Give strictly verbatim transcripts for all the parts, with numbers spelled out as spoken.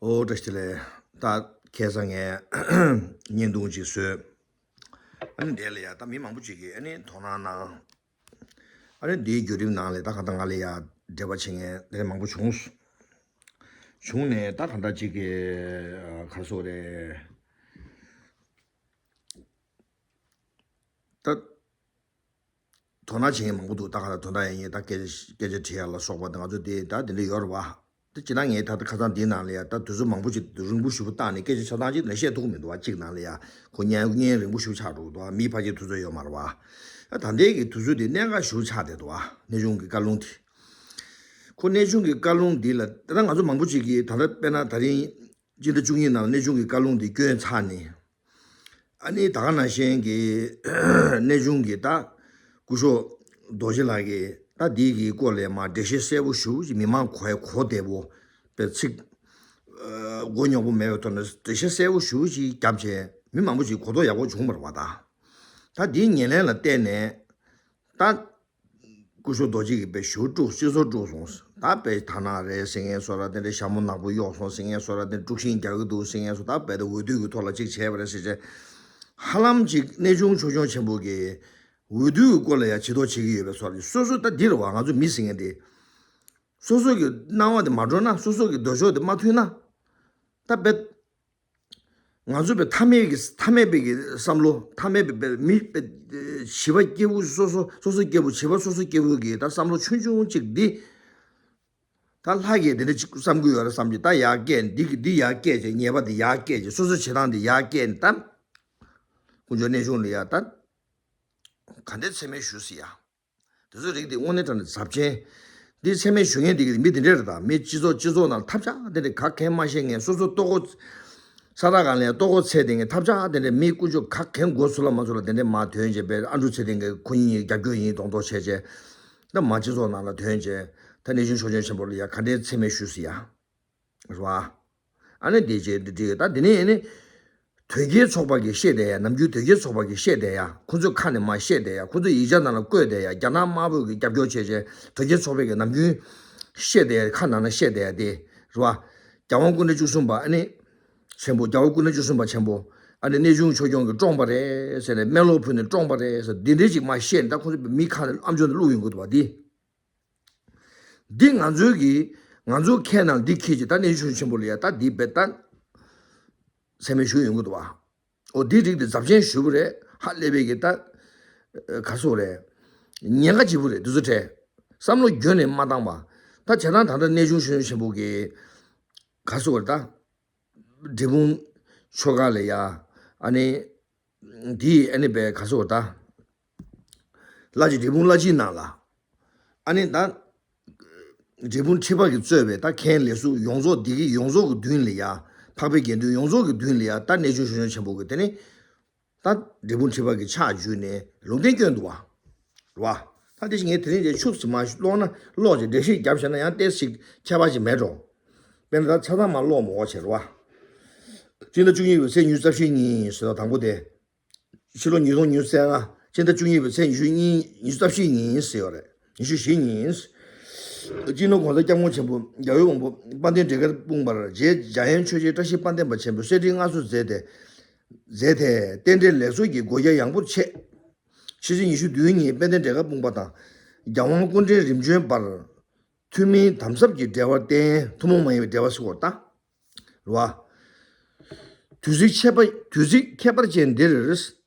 ཨོ་བཀྲ་ཤིས་བདེ་ལེགས། ད་ཁ་སང་ངས་བརྙན་ཐུང་ཅིག་བཟོས། ཨ་ནི་དེ་ལ་ཡ་ད་མི་མང་པོ་ཅིག་གིས་ཨ་ནི་དོ་སྣང་གནང་། ཨ་ནི་འདིའི་བརྒྱུད་རིམ་ནང་ལ་ད་ག་ད་ང་ལ་ཡ་འབྲེལ་བ་བྱེད་མཁན་དེ་མང་པོ་བྱུང་། བྱུང་ནས་ད་ག་ད་ཅིག་གི་ག་རེ་ཟེར་དགོས་རེད། ད་དོ་སྣང་བྱེད་མཁན་མང་པོ་འདུག་ད་ག་ད་དོན་དག་ཡིན་ད་སྐད་ཆ་སྐད་ཆ་དྲི་ཡ་ལ་སོགས་པ་ད་ང་ཚོ་དེ་ད་དེ་འདྲ་ཡོད་རེད་བ། ད་སྤྱིར་ན་ངས་ད་ལྟ་ཁ་སང་འདིའི་ནང་ལ་ཡ་ད་དུས་ཚོད་མང་པོ་ཅིག་རིང་པོ་ཞེ་པོ་བཏང་ནས་སྐད་ཆ་ཆ་ཚང་ཅིག་ལ་བཤད་ཐུབ་ཀྱི་མི་འདུག་བ། གཅིག་ནང་ལ་ཡ་ཁོ་བརྙན་བརྙན་རིང་པོ་ཞེ་པོ་ཆགས་འགྲོ་གི་འདུག་བ། མིའི་ཕལ་ཆེར་དུས་ཚོད་ཡོད་མ་རེད་བ། ད་ལྟའི་གི་དུས་ཚོད་དེ་གནད་འགག་ཞེ་པོ་ཆགས་བསྡད་འདུག་བ། གནས་ཆུང་གི་བཀའ་ལུང་དེ། ཁོ་གནས་ཆུང་གི་བཀའ་ལུང་འདི་ལ་ད་ང་ཚོ་མང་པོ་ཅིག་གིས་ད་ལྟ་དཔེར་ན་ད་རིང་སྤྱི་ཟླ་བཅུ་གཉིས་ནང་གནས་ཆུང་གི་བཀའ་ལུང་འདི་བསྐྱོན་ཚར་ནས། ཨ་ནི་ད་ག་ནང་བཞིན་གྱི་གནས་ཆུང་གི་ད་སྐུ་ཞབས་རྡོ་རྗེ་ལགས་ཀྱིས་ད་འདི་གི་སྐོར་ལ་མ་འགྲེལ་བཤད་གསལ་པོ་ཞུ་ཅིག་མི་མང་གོ་ཡ་གོ་བདེ་པོ་པའི་ཚིག་མགོ་རྙོག་པོ་མེད་པའི་ཐོག་ནས་འགྲེལ་བཤད་གསལ་པོ་ཞུ་ཅིག་བརྒྱབ་བྱས་མི་མང་པོ་ཅིག་གོ་རྟོགས་ཡག་པོ་བྱུང་བ་རེད་བ། ད་ད་འདིའི་ཉེར་ལེན་ལ་བརྟེན་ནས་ད། སྐུ་ཞབས་རྡོ་རྗེ་གིས་དཔེ་ཞུ་དཀྲུགས་སྤྱི་ཚོགས་དཀྲུགས་སོང་། ད་དཔེ་ཐ་ན་རེད་ཟེར་མཁན་སོ་ར་དེ་འདྲ་ཞྭ་མོ་ནག་པོ་གཡོགས་སོང་ཟེར་མཁན་སོ་ར་དེ་དཀྲུགས་ཤིང་རྒྱག་གི་འདུག་ཟེར་མཁན་སོ། ད་དཔེ་ད་འོས་བསྡུ་གི་ཐོག་ལ་གཅིག་བྱས་པ་རེད་ཟེར་བྱས། ཧ་ལམ་ཅིག་གནས་ཆུང་ཆོས་སྐྱོང་ཆེན་པོ་གིས་འོས་བསྡུ་གི་སྐོར་ལ་ཡ་ཇུས་གཏོགས་བྱེད་ཀྱི་ཡོད་པའི་སོ་ར་སོ་སོ་ད་འདི་རེད་བ། ང་ཚོ་མི་ཟེར་མཁན་དེ་སོ་སོ་གི་སྣང་བ་དེ་མ་འགྲོ་ན་སོ་སོ་གི་འདོད་ཕྱོགས་དེ་མ་མཐུན་ན་ད་དཔེ། ང་ཚོ་པའི་ཐ་མལ་གྱི་ཐ་མལ་པའི་གི་བསམ་བློ་ཐ་མལ་པའི་པའི་མི་པའི་བྱིས་པ་སྐྱེ་བོ་སོ་སོ་སོ་སོ་སྐྱེ་བོ་བྱིས་པ་སོ་སོ་སྐྱེ་བོ་གི་ད་བསམ་བློ་ཆུང་ཆུང་གཅིག་འདི། ད་ལྷ་གིས་འདི་འདྲ་གཅིག་བསམ་གི་ཡོད་རེད་བསམ་གྱི་ད་ཡར་སྐད་འདི་གི་འདི་ཡར་སྐད་ཅེས་ཉེས་པ་འདི་ཡར་སྐད་ཅེས་སོ་སོ་བྱེད་སྟངས་འདི་ཡར་སྐད་ནས་ད། དཀོན་མཆོག་གནས་ཆུང་ལ་ཡ་ད། ག་འདྲའི་མཚན་སྨད་ཞུས་ཟེར་ཡ། དེ་ཚོའི་རིགས་དེ་དངོས་གནས་དྲང་གནས་ཟབ་ཅན། འདི་མཚན་སྨད་ཞུ་མཁན་དེ་གི་མི་དེ་འདྲས་རེད། ད་མི་སྤྱི་ཚོགས་སྤྱི་ཚོགས་ནང་ཐབས་ཆག་དེ་འདྲས་ག་གེ་མ་ཤེས་མཁན་སོ་སོ་ལྟོ་གོས། ས་ར་གང་ལས་ལྟོ་གོས་ཚད་དེ་ངས་ཐབས་ཆག་དེ་འདྲས་མི་ཀུན་སྤྱོད་ག་གེ་མགོ་ཚུགས་ལ་མ་ཚུགས་ལ་དེ་འདྲས་མ་དོན་བྱས་པས་ཨ་འབྲུ་ཚད་དེ་ངས་ཁོ་གཉིས་རྒྱབ་སྐྱོར་ཡིན་གདོང་གདོང་བྱས་བྱས། ད་མ་སྤྱི་ཚོགས་ནང་ལ་དོན་བྱས། ད་གནས་ཆུང་ཆོས་སྐྱོང་ཆེན་པོ་ལ་ཡ་ག་འདྲས་མཚན་སྨད་ཞུས་ཟེར་ཡ། རེད་བ། ཨ་ནི་དེ་རྗེས་འདི་འགྲིག་ད་འདི་ནས་ཨ་ནི། དོལ་རྒྱལ་ཚོགས་པ་གིས་བཤད་བསྡད་ཡ། ནམ་རྒྱུན་དོལ་རྒྱལ་ཚོགས་པ་གིས་བཤད་བསྡད་ཡ། ཁོ་ཚོས་ཁ་ནས་མར་བཤད་བསྡད་ཡ། ཁོ་ཚོས་ཡིག་ཆ་ནང་ལ་བཀོད་བསྡད་ཡ། རྒྱ་ནག་དམར་པོ་གིས་རྒྱབ་སྐྱོར་བྱས་བྱས་དོལ་རྒྱལ་ཚོགས་པ་གིས་ནམ་རྒྱུན་བཤད་བསྡད་ཡ། ཁ་ནང་ན་བཤད་བསྡད་ཡ་དེ་རེད་བ། རྒྱལ་དབང་སྐུ་ཕྲེང་བཅུ་གསུམ་པ་ཨ་ནི། ཆེན་པོ་རྒྱལ་བ་སྐུ་ཕྲེང་བཅུ་གསུམ་པ་ཆེན་པོ། ཨ་ནི་གནས་ཆུང་ཆོས་སྐྱོང་གིས་བཀྲོངས་པ་རེད་ཟེར་ནས་སྨན་སློབ་ཕུལ་ནས་བཀྲོངས་པ་རེད་ཟེར་འདི་འདྲའི་ཅིག་མར་བཤད་ནས་ད་ཁོ་ཚོས་མི་ཁ་ནས་ཨམ་ཅོག་ནས་བླུགས་ཡོང་གི་འདུག་བ་འདི། འདི་ང་ཚོའི་གི། ང་ཚོའི་ཁའི་ནང་འདི་འཁྱེར་གྱི་ད་གནས་ཆུང་ཆེན་པོ་ལ་ཡ་ད་འདི་བེད་ད། མཚན་སྨད་ཞུ་ཡོང་གི་འདུག་བ། ཨོ་འདི་རིགས་འདི་ཛབ་ཆེན་ཞུ་བ་རེད། ཧ་ལས་པའི་གི་ད། ག་སོ་རེད། ཉེན་ཁ་ཆེ་པོ་རེད་འདི་ཚོ་དྲན། བསམ་བློ་བརྒྱུད་ནས་མ་བཏང་བ། ད་བྱས་ཙང་ད་ལྟ་གནས་ཆུང་ཆེན་ཆེན་པོ་གི། ག་སོ་རེད་ད། འབྲས་སྤུངས་ཆོལ་ཁ་ལ་ཡ། ཨ་ནི། དེ་ཨ་ནི་པའི་ག་ཟེར་བ་ད། བླ་སྤྱི་འབྲས་སྤུངས་བླ་སྤྱིའི་ནང་ལ། ཨ་ནི་ད། འབྲས་སྤུངས་ཁྲི་པ་གིས་གཙོས་པའི་ད་མཁན་ལས་ཟུར་ཡོངས་རྫོགས་འདི་གི་ཡོངས་རྫོགས་ཀྱི་མདུན་ལ་ཡ། འཕགས་པའི་དགེ་འདུན་ཡོངས་རྫོགས་ཀྱི་མདུན་ལ་ཡ་ད་གནས་ཆུང་ཆོས་སྐྱོང་ཆེན་པོ་གི་དེ་ནི། ད་འབྲས་སྤུངས་ཁྲི་པ་གིས་ཕྱག་འཇུས་ནས་ལུང་བསྟན་བསྐྱོན་འདུག་བ། རེད་བ། ད་དེ་བཞིན་ངས་དེ་རིང་དེ་ཆུ་ཙམ་མ་ཀློག་ན་ཀློག་ཅིག་འགྲེལ་བཤད་བརྒྱབ་བྱས་ན་ཡང་ཏོག་ཙམ་ཁྱད་པར་ཅིག་མེད་འགྲོ། དཔེར་ན་ད་ཆ་ཚང་མ་ཀློག་མ་དགོས་བྱས་རེད་བ། སྤྱི་ཟླ་བཅུ་གཉིས་པའི་ཚེས་ཉི་ཤུ་རྩ་བཞི་ཉིན་ཟེར་བ་དང་པོ་དེ། ཕྱི་ལོ་ཉིས་སྟོང་ཉི་ཤུ་རྩ་ལྔ་སྤྱི་ཟླ་བཅུ་གཉིས་པའི་ཚེས་ཉི་ཤུ་གཉིས་ཉི་ཤུ་རྩ་བཞི་ཉིན་ཟེར་བ་རེད། ཉི་ཤུ་བཞི་ཉིན། སྤྱི་ནོར་༸གོང་ས་༸སྐྱབས་མགོན་ཆེན་པོ་རྒྱལ་བའི་དབང་པོ་དཔལ་ལྡན་འབྲས་དཀར་སྤུངས་པར་རྗེ་འཇམ་དབྱངས་ཆོས་རྗེ་བཀྲ་ཤིས་དཔལ་ལྡན་པ་ཆེན་པོས་གསེར་ཁྲིར་མངའ་གསོལ་མཛད་དེ། མཛད་དེ་རྟེན་འབྲེལ་ལེགས་གསོལ་གྱི་སྒོ་རྒྱ་ཡངས་པོར་ཕྱེ། ཕྱི་ཚེས་ཉི་ཤུ་བདུན་ཉིན་དཔལ་ལྡན་འབྲས་དཀར་སྤུངས་པ་དང་རྒྱལ་དབང་སྐུ་ཕྲེང་རིམ་བྱོན་བར་ཐུན་མིན་དམ་ཟབ་ཀྱི་འབྲེལ་བ་བསྟན། ཐུན་མོང་མ་ཡིན་པའི་འབྲེལ་བ་ཟེར་བ་དང་། རེད་བ། དུས་ཚིགས་ཁྱད་པར་དུས་ཚིགས་ཁྱད་པར་ཅན་འདིར་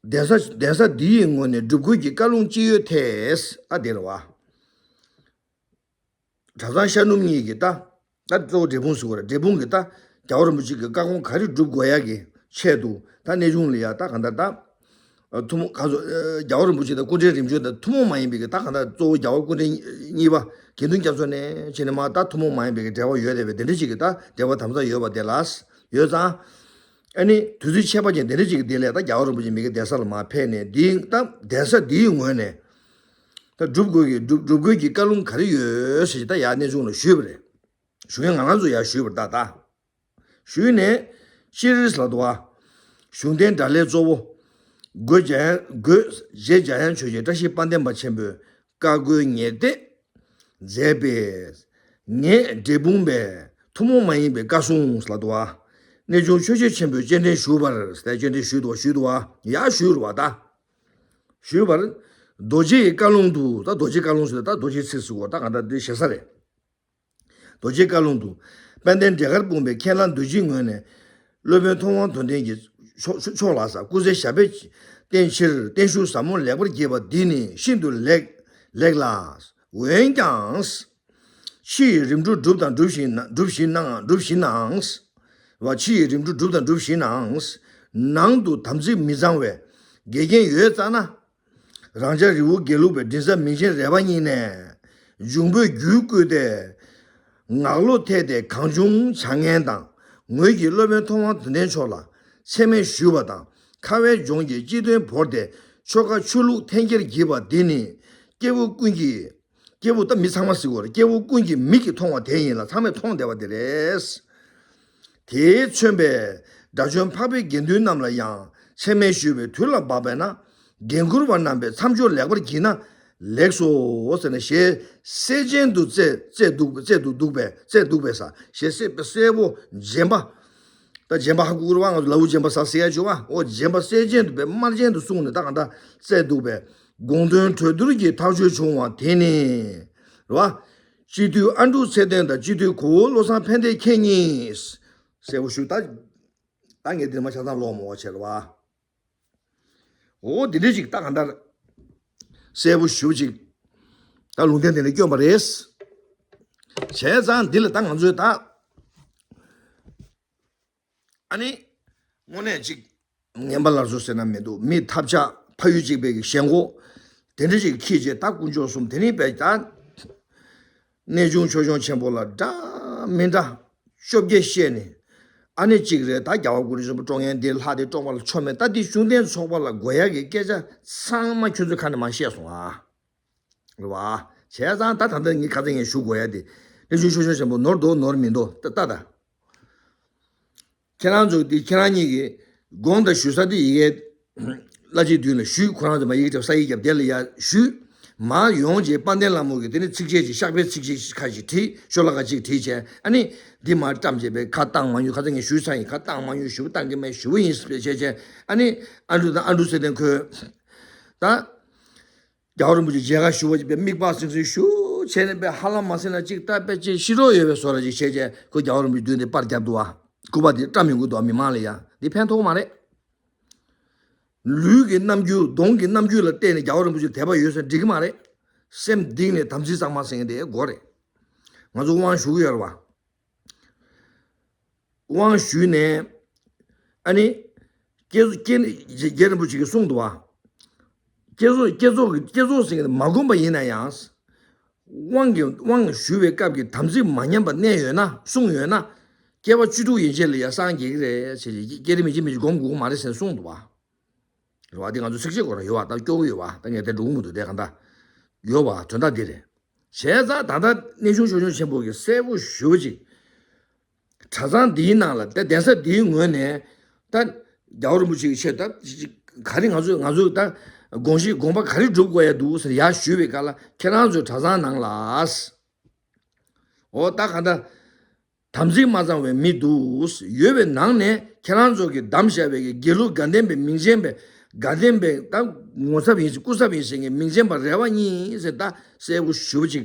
གདན་ས་གདན་ས་འདི་ཡི་ངོས་ནས་སྒྲུབ་དགོས་ཀྱི་བཀའ་ལུང་ཅི་ཡོད་ཐད། ཨ་དེ་རེད་བ། གྲྭ་ཚང་ཤར་ནུབ་གཉིས་ཀྱི་ད། ད་གཙོ་བོ་འབྲས་སྤུངས་ཟེར་བ་རེད། འབྲས་སྤུངས་ཀྱི་ད་རྒྱལ་བ་རིན་པོ་ཆེ་གི་བཀའ་དགོངས་ག་རེ་སྒྲུབ་དགོས་ཡ་གི་ཆེད་དུ་ད་གནས་ཆུང་ལ་ཡ་ད་གང་ལྟར་ད། ཐུན་མོང་ག་ཚོད་རྒྱལ་བ་རིན་པོ་ཆེ་དང་སྐུ་ཕྲེང་རིམ་བྱོན་དང་ཐུན་མོང་མ་ཡིན་པའི་གི་ད་གང་ལྟར་གཙོ་བོ་རྒྱལ་བ་སྐུ་ཕྲེང་གཉིས་པ་དགེ་འདུན་རྒྱ་མཚོ་ནས་བྱས་ནས་མ་ད་ཐུན་མོང་མ་ཡིན་པའི་གི་འབྲེལ་བ་ཡོད་བསྡད་པའི་དེ་འདྲ་ཞིག་གི་ད་འབྲེལ་བ་དམ་ཟབ་ཡོད་པ་དེ་ལ་ཡོད་ཙང་། ཨ་ནི་དུས་ཚོད་ཁྱད་པར་ཅན་དེ་འདྲ་ཞིག་གི་དེ་ལས་ད་རྒྱལ་བ་རིན་པོ་ཆེ་མི་གི་གདན་ས་ལ་མ་ཕེབས་ནས་འདི་ད་གདན་ས་འདིའི་ངོས་ནས། ད་སྒྲུབ་དགོས་ཀྱི་སྒྲུབ་སྒྲུབ་དགོས་ཀྱི་བཀའ་ལུང་ག་རེ་ཡོད་ཟེར་ད་ཡར་གནས་ཆུང་ལ་ཞུས་པ་རེད། ཞུ་མཁན་ང་རང་ཚོ་ཡར་ཞུས་པ་རེད་ད་ད། ཞུས་ནས་སྤྱིར་ལ་དུ་བ། གཞུང་རྟེན་དགྲ་ལྷའི་གཙོ་བོ། སྒོས་འཇམ་སྒོས་རྗེ་འཇམ་དབྱངས་ཆོས་རྗེ་བཀྲ་ཤིས་དཔལ་ལྡན་པ་ཆེན་པོས་བཀའ་བསྒོས་ཉེར་གཏད་མཛད་པས། ངེད་འབྲས་སྤུངས་པས་ ཐུན་མོང་མ་ཡིན་པའི་བཀའ་གསུང་ལ་དུ་བ། གནས་ཆུང་ཆོས་རྗེ་ཆེན་པོས་སྤྱན་འདྲེན་ཞུས་པར་ཟེར། སྤྱན་འདྲེན་ཞུས་དུ་བ། ཞུས་དུ་བ། ཡ་ཞུས་རུ་བ་ད། ཞུས་པར། རྡོ་རྗེའི་བཀའ་ལུང་དུ། ད་རྡོ་རྗེ་བཀའ་ལུང་ཟེར་ད་རྡོ་རྗེའི་ཚིག་ཟེར་གོ་ད་ག་ད་འདི་ཞེ་ས་རེད། རྡོ་རྗེ་བཀའ་ལུང་དུ། དཔལ་ལྡན་འབྲས་དཀར་སྤུངས་པའི་མཁན་བླ་འདུས་སྦྱིན་ངོས་ནས། སློབ་དཔོན་ཐུབ་དབང་དོན་ལྡན་གྱི་ཕྱོགས་ཕྱོགས་ལ་ས་སྐུ་ཚེ་ཞབས་པད་བརྟན་ཕྱིར་བརྟན་བཞུགས་ཟབ་མོ་ལེགས་པར་བགྱིས་པ་འདི་ནི་ཤིན་ཏུ་ལེགས་ལེགས་ལ། འོན་ཀྱང་། ཕྱི་ཡི་རིམ་གྲོ་བསྒྲུབ་དང་སྒྲུབ་བཞིན་ན་སྒྲུབ་བཞིན་ནའང་སྒྲུབ་བཞིན་ནའང་། བ། ཕྱི་ཡི་རིམ་གྲོ་བསྒྲུབ་དང་སྒྲུབ་བཞིན་ནའང་། ནང་དུ་དམ་ཚིག་མི་གཙང་བའི་འགལ་རྐྱེན་ཡོད་ཙ་ན། རང་ཅག་རི་བོ་དགེ་ལུགས་པའི་མགྲིན་ཚབ་མིང་ཆེན་རས་པ་གཉིས་ནས། འབྱུང་པོའི་རྒྱུད་བསྐུལ་ཏེ། ངག་བློ་ཐད་དེ་གང་བྱུང་བྱ་ངན་དང་། ངོས་ཀྱི་སློབ་དཔོན་ཐུབ་དབང་དོན་ལྡན་མཆོག་ལ་མཚན་སྨད་ཞུས་པ་དང་། ཁ་བའི་ལྗོངས་ཀྱི་སྤྱི་དོན་བོར་ཏེ། ཆོ་ག་ཆོས་ལུགས་འཐེན་འཁྱེར་བགྱིས་པ་འདི་ནི། སྐྱེ་བོ་ཀུན་གྱིས། སྐྱེ་བོ་ད་མི་ཚང་མ་ཟེར་གོ་རེད། སྐྱེ་བོ་ཀུན་གྱི་མིག་གིས་མཐོང་བ་དེ་ཡིན་ལ། ཚང་མས་མཐོང་བསྡད་པ་དེ་རེད། དེས་མཚོན་པའི་དགྲ་བཅོམ་འཕགས་པའི་དགེ་འདུན་རྣམས་ལ་ཡང་མཚན་སྨད་ཞུས་པའི་དུས་ལ་བབ་པས་ན། འགན་འཁུར་བ་རྣམ་པས་མཚམས་སྦྱོར་ལེགས་པར་བགྱིས་ན་ལེགས་སོ་ཟེར་ནས། ཞེས་སྲས་ཆེན་དུ་བརྩད་བརྩད་འདུག་བརྩད་དུ་འདུག་པས། བརྩད་འདུག་པས་ས། ཞེས་སྲས་སྲས་པོ་རྗེན་པ། ད་རྗེན་པ་ཧ་གོ་གི་རེད་བ། ང་ཚོ་ལ་འུ་རྗེན་པ་ས་ཟེར་ཡ་བྱུང་བ། འོ་རྗེན་པ་སྲས་ཆེན་དུ་བས་དམར་རྗེན་དུ་གསུངས་ནས་ད་ག་ད་བརྩད་འདུག་པས། དགོངས་དོན་གྲོས་བསྡུར་གྱི་ཐག་གཅོད་བྱུང་བ་དེ་ནི། རེད་བ། སྤྱི་འཐུས་ཨ་འབྲུག་ཚེ་བརྟན་དང་སྤྱི་འཐུས་གོ་བོ་བློ་བཟང་ཕན་བདེ་ཁྱེད་གཉིས། གསལ་པོ་ཞུ་ད། ད་ངས་འདིར་མ་ཆ་ཚང་ལོག་མ་བྱས་རེད་བ། འོ་འདི་འདྲ་ཅིག་ད་ག་འདྲ། གསལ་པོ་ཞུ་ཅིག་ད་ལུང་བསྟན་དེ་ནས་བསྐྱོན་པ་རེད། བྱས་ཙང་འདི་ལ་ད་ང་ཚོས་ད། ཨ་ནི། དངོས་གནས་ཅིག་ངན་པ་སླར་གསོ་ཟེར་ན་མི་འདུག་མི་ཐབས་ཆག་ཕ་ཡུལ་གཅིག་པའི་གི་ཞེན་ཁོག་དེ་འདྲ་ཅིག་འཁྱེར་བྱས་ད་དཀོན་མཆོག་གསུམ་དེ་ནི་བས་ད། གནས་ཆུང་ཆོས་སྐྱོང་ཆེན་པོ་ལ་འདྲ་མི་འདྲ་བཅོ་བརྒྱད་བཤད་ནས། ཨ་ནི་གཅིག་རེད། ད་རྒྱལ་བ་གུ་རུ་རིན་པོ་ཆེ་སྤྲོ་ངན་འདི་ལྷ་དེ་སྤྲོ་བ་ལ་ཆོ་མེད། ད་འདི་ཤུགས་ལྡན་ཚོགས་པ་ལ་དགོས་ཡག་གི་སྐད་ཆ་ཚང་མ་ཁྱོད་ཚོའི་ཁ་ནས་མར་བཤད་སོང་ཨ། རེད་བ། བྱས་ཙང་ད་ད་ལྟ་ངས་ཁ་སང་ངས་ཞུ་དགོས་ཡ་དེ། གནས་ཆུང་ཆོས་སྐྱོང་ཆེན་པོ་ནོར་འདུག་ནོར་མི་འདུག་ད་ལྟ་ད། ཁྱེད་རང་ཚོ་འདི་ཁྱེད་རང་གཉིས་ཀྱི་དགོངས་དག་ཞུ་ས་དེ་ཡི་གེ་བླ་སྤྱིའི་མདུན་ལ་ཞུས། ཁོ་རང་ཚོ་མ་ཡིག་བརྒྱབ་ས་ཡིག་བརྒྱབ་དེ་ལ་ཡ་ཞུས། མར་ཡོང་རྗེས་དཔལ་ལྡན་ལྷ་མོ་གིས་དེ་ནི་ཚིགས་བཅད་ཅིག་བཤགས་པའི་ཚིགས་བཅད་ཁ་ཞིག་བྲིས། ཤོ་ལོ་ཀ་ཅིག་བྲིས་བྱས། ཨ་ནི་འདི་མར་བཀྲམ་བྱས་པའི་ཁ་བཏང་མ་མྱོང་། ཁ་སང་ངས་ཞུས་ཚར་ཡིན། ཁ་བཏང་མ་མྱོང་། ཞུ་བཏང་གི་མེད། ཞུ་བ་ཡིན་ཟེར་བྱས་བྱས། ཨ་ནི་ཨ་འབྲུག་དང་ཨ་འབྲུག་ཚེ་བརྟན་ཁོས་ད། རྒྱལ་བ་རིན་པོ་ཆེ་མཇལ་ཁ་ཞུ་བ་ཅིག་པའི་དམིགས་པ་སིང་སིང་ཞུ་བྱས་ནས་པའི་ཧ་ལམ་མ་སེང་ན་ཅིག་ལྟ་པའི་ཅིག་ཤི་རོགས་ཡོད་པའི་བཟོ་འདྲ་ཅིག་བྱས་བྱས། ཁོ་རྒྱལ་བ་རིན་པོ་ཆེ་མདུན་དེ་པར་བརྒྱབ་འདུག་བ། སྐུ་པར་དེ་བཀྲམ་ཡོང་གི་འདུག་བ། མི་མང་ལ་ཡ་འདི་ཕན་ཐོགས་མ་རེད། ལུས་ཀྱི་རྣམ་འགྱུར་གདོང་གི་རྣམ་འགྱུར་ལ་བལྟས་ནས་རྒྱལ་བ་རིན་པོ་ཆེ་དད་པ་ཡོད་ཟེར་འགྲིག་གི་མ་རེད། སེམས་གཏིང་ནས་དམ་ཚིག་གཙང་མ་ཟེར་མཁན་དེ་དགོས་རེད། ང་ཚོ་དབང་ཞུ་གི་ཡོད་རེད་བ། དབང་ཞུས་ནས། ཨ་ནི། བསྐྱེད་རྫོགས་བསྐྱེད་རྒྱལ་རིན་པོ་ཆེ་གིས་གསུངས་འདུག་བ། བསྐྱེད་རྫོགས་བསྐྱེད་རྫོགས་ཀྱི་བསྐྱེད་རྫོགས་ཟེར་མཁན་དེ་མ་བསྒོམས་པ་ཡིན་ན་ཡང་། དབང་གི་དབང་ཞུ་བའི་སྐབས་ཀྱི་དམ་ཚིག་མ་ཉམས་པ་གནས་ཡོད་ན། བསྲུངས་ཡོད་ན། བསྐལ་པ་བཅུ་དྲུག་ཡན་ཆད་ལ་ཡང་སངས་རྒྱས་ཀྱི་རེད་ཟེར། བསྐྱེད་རིམ་ཡིན་གཅིག་མིན་གཅིག་སྒོམ་དགོས་ཀྱི་མ་རེད་ཟེར་གསུངས་འདུག་བ། རེད་བ། འདི་ང་ཚོ་ཚིགས་བཅད་ཁོ་རང་ཡོད་བ། ད་སྐྱོ་བོ་ཡོད་བ། ད་ངས་དེ་འགྲོ་གི་མི་འདུག་དེ་གང་ལྟར་ཡོད་བ། དོན་དག་འདི་རེད། བྱས་ཙང་ད་ལྟ་གནས་ཆུང་ཆོས་སྐྱོང་ཆེན་པོ་གིས་གསལ་པོ་ཞུ་བ་ཅིག་གྲྭ་ཚང་འདིའི་ནང་ལ་ད་གདན་ས་འདིའི་ངོས་ནས་ད་རྒྱལ་བ་རིན་པོ་ཆེ་གི་ཆེད་ད་ག་རེ་ང་ཚོས་ང་ཚོས་ད་དགོངས་གཞི་དགོངས་པ་ག་རེ་སྒྲུབ་དགོས་ཡ་འདུག་ཟེར་ཡར་ཞུས་པའི་སྐབས་ལ། ཁྱེད་རང་ཚོའི་གྲྭ་ཚང་ནང་ལ། འོ་ད་ག་ད། དམ་ཚིག་མ་གཙང་བའི་མི་འདུག་ཟེར་ཡོད་པའི་ནང་ནས། ཁྱེད་རང་ཚོ་གིས་བདམས་བཞག་པའི་གི་དགེ་ལུགས་དགའ་ལྡན་པའི་མིང་ཅན་པའི། དགའ་ལྡན་པའི་ད་ངོ་ཚབ་ཡིན་ཟེར་སྐུ་ཚབ་ཡིན་ཟེར་མཁན་མིང་ཅན་པ་རེ་བ་གཉིས་ཟེར་ད་གསལ་པོ་ཞུ་བ་ཅིག་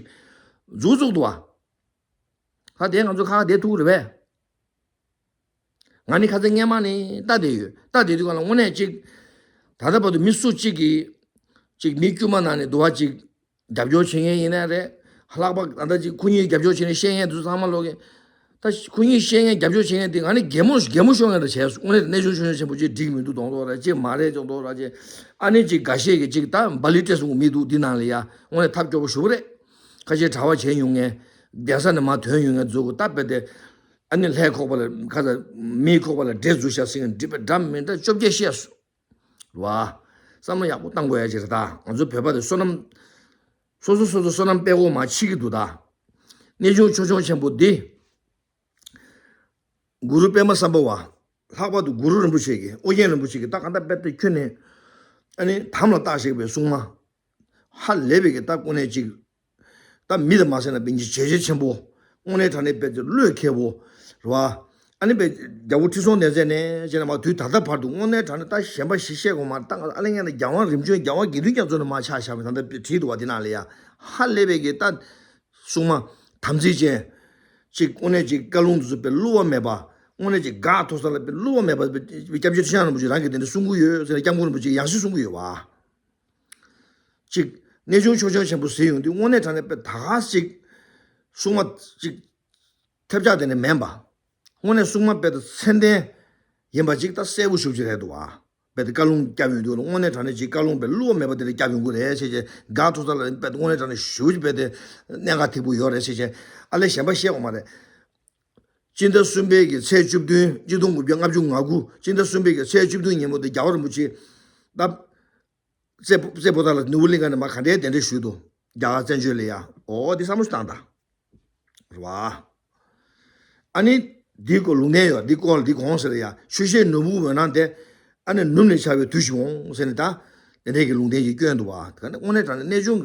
འཛུགས་བཙུགས་འདུག་བ། ད་དེ་ང་ཚོ་ཁ་ཁ་བསྡད་ཐུབ་ཀྱི་རེད་པས། ང་ནི་ཁ་སང་སྔན་མ་ནས་ལྟ་བསྡད་ཡོད། ལྟ་བསྡད་དུས་སྒང་ལ་དངོས་གནས་ཅིག་ད་ལྟ་བར་དུ་མི་སུ་གཅིག་གིས་ཅིག་མི་དཀྱུས་མ་ནང་ནས་འདུལ་བ་ཅིག་རྒྱབ་སྐྱོར་བྱེད་མཁན་ཡིན་ན་རེད། ལྷག་པར་ད་ལྟ་ཅིག་ཁོ་གཉིས་རྒྱབ་སྐྱོར་བྱེད་མཁན་བཤད་མཁན་དེ་ཚོ་ཚང་མ་ལོག་གིན། ད་ཁོ་གཉིས་བཤད་མཁན་རྒྱབ་སྐྱོར་བྱེད་མཁན་དེ་ང་ནི་གད་མོ་གད་མོ་ཤོར་མཁན་རེད་བྱས་སོང་། དངོས་གནས་གནས་ཆུང་ཆུང་ཆེན་པོ་ཅིག་འགྲིག་མི་འདུག་གདོང་གདོང་ར་ཅིག་མ་རེད་གདོང་གདོང་ར་ཅིག་ཨ་ནི་ཅིག་འགའ་ཤས་ཀྱིས་ཅིག་ད་སྦ་ལི་སྤྲད་སོང་མི་འདུག་འདི་ནང་ལ་ཡ་དངོས་གནས་ཐབས་སྐྱོ་པོ་ཞེ་པོ་རེད། ཁ་ཤས་གྲྭ་པ་བྱས་མྱོང་མཁན། གདན་ས་ནས་མར་ཐོན་མྱོང་མཁན་ཚོ་གི་ད་དཔེ་དེ། ཨ་ནི་ལྷའི་ཁོག་པ་ལ་ཁ་ཚ་མིའི་ཁོག་པ་ལ་འདྲེ་འཛུལ་ཤག་ཟེར་མཁན་འདྲེ་པའི་འདྲ་མི་འདྲ་བཅོ་བརྒྱད་བཤད་སོང་། རེད་བ། བསམ་བློ་ཡག་པོ་བཏང་དགོས་ཡ་ཅིག་རེད་ད། ང་ཚོ་བོད་པ་དེ་བསོད་ནམས། སོ་སོ་སོ་སོ་བསོད་ནམས་དཔེ་གོ་མ་ཕྱི་གི་འདུག་ད། གནས་ཆུང་ཆོས་སྐྱོང་ཆེན་པོ་འདི། གུ་རུ་པདྨ་སམ་བྷ་བ། ལྷག་པར་དུ་གུ་རུ་རིན་པོ་ཆེ་གིས་ཨོ་རྒྱན་རིན་པོ་ཆེ་གིས་ད་གང་ལྟར་དཔེ་དེ་ཁྱོན་ནས། ཨ་ནི་དམ་ལ་བཏགས་ཤིག་པའི་གསུང་མ། ཧ་ལས་པའི་གི་ད་ཀུན་ནས་ཅིག་ད་མི་དང་མ་ཟེར་ན་པིན་གྱི་བྱས་རྗེས་ཆེན་པོ། དངོས་གནས་དྲང་གནས་དཔེ་ཚེ་བློས་འཁེལ་བོ་རེད་བ། ཨ་ནི་དཔེ་རྒྱལ་པོ་ཁྲི་སྲོང་ལྡེ་བཙན་ནས་བྱས་ན་མ་དུས་ད་ལྟ་བར་དུ་དངོས་གནས་དྲང་གནས་ད་གཞན་པ་ཞིག་བཤད་དགོས་མ་རེད། ད་ང་ཨ་ལེ་ངན་ལ་རྒྱལ་དབང་རིམ་བྱོན་རྒྱལ་དབང་དགེ་འདུན་རྒྱ་མཚོ་ནས་མ་ཆ་བཞག་པའི་ད་ལྟ་བྲིས་འདུག་བ། དེ་ནང་ལ་ཡ་ཧ་ལས་པའི་གི་ད་སྲུང་མ་དམ་ཚིག་ཅན་ཅིག་དངོས་གནས་ཅིག་བཀའ་ལུང་དུ་བཙུགས་པའི་བསླུ་བ་མེད་པ། དངོས་གནས་ཅིག་དགག་ཐོག་ས་ལ་དཔེ་བསླུ་བ་མེད་པ་སྐྱབས་རྗེ་ཁྲི་བྱང་རིན་པོ་ཆེ་རང་གིས་དེ་འདྲ་གསུང་གི་ཡོད་ཟེར་ནས་སྐྱབས་མགོན་རིན་པོ་ཆེས་ཡང་སྲིད་གསུང་གི་ཡོད་བ། ཅིག་གནས་ཆུང་ཆོས་སྐྱོང་ཆེན་པོ་ཟེར་ཡོང་དུས་དངོས་གནས་དྲང་གནས་དཔེ་ད་ག་ཅིག་སྲུང་མ་ཅིག་ཐབས་ཆག་དེ་ནས་མིན་པ། དངོས་གནས་སྲུང་མ་དཔེ་ད་མཚན་ལྡན་ཡིན་པ་ཅིག་ད་གསལ་པོ་ཞུ་རྒྱུ་རེད་འདུག་བ། དཔེ་ད་བཀའ་ལུང་སྐྱབས་ཡོང་དུས་དངོས་གནས་དྲང་གནས་ཅིག་བཀའ་ལུང་དཔེ་བསླུ་བ་མེད་པ་དེ་འདྲ་སྐྱབས་ཡོང་གི་རེད་ཟེར་བྱས། དགག་ཐོག་ས་ལ་དཔེ་ད་དངོས་གནས་དྲང་གནས་ཞུ་རྒྱུ་དཔེ་དེ་གནད་འགག་ཐིག་པོ་ཡོད་རེད་ཟེར་བྱས། ཨ་ལས་གཞན་པ་བཤད་དགོས་མ་རེད། སྤྱི་ཟླ་གསུམ་པའི་གི་ཚེས་བཅུ་བདུན། གཅིག་སྟོང་དགུ་བརྒྱ་ལྔ་བཅུ་ང་དགུ། སྤྱི་ཟླ་གསུམ་པའི་གི་ཚེས་བཅུ་བདུན་ཉིན་མོ་དེ་རྒྱལ་བ་རིན་པོ་ཆེ་ད་རྩེ་རྩེ་པོ་ཏ་ལ་ནོར་བུ་གླིང་ཁ་ནས་མ་ག་འདྲའི་གདན་འདྲེན་ཞུས་འདུག་རྒྱ་གར་བཙན་བྱོལ་ལ་ཡ། འོ་འདི་བསམ་བློ་ཞིག་བཏང་དང་། རེད་བ། ཨ་ནི་འདི་སྐོར་ལུང་བསྟན་ཡོད། འདི་སྐོར་འདི་གོང་ཟེར་ཡ། ཆུ་ཤེལ་ནོར་བུ་འོད་སྣང་དེ་ཨ་ནི་ནུབ་ནས་འཆར་བའི་དུས་ཤིག་འོང་ཟེར་ནས་ད་དེ་འདྲའི་གི་ལུང་བསྟན་ཞིག་བསྐྱོན་འདུག་བ། དེ་ག་ནི་དངོས་གནས་དྲང་གནས་གནས་ཆུང་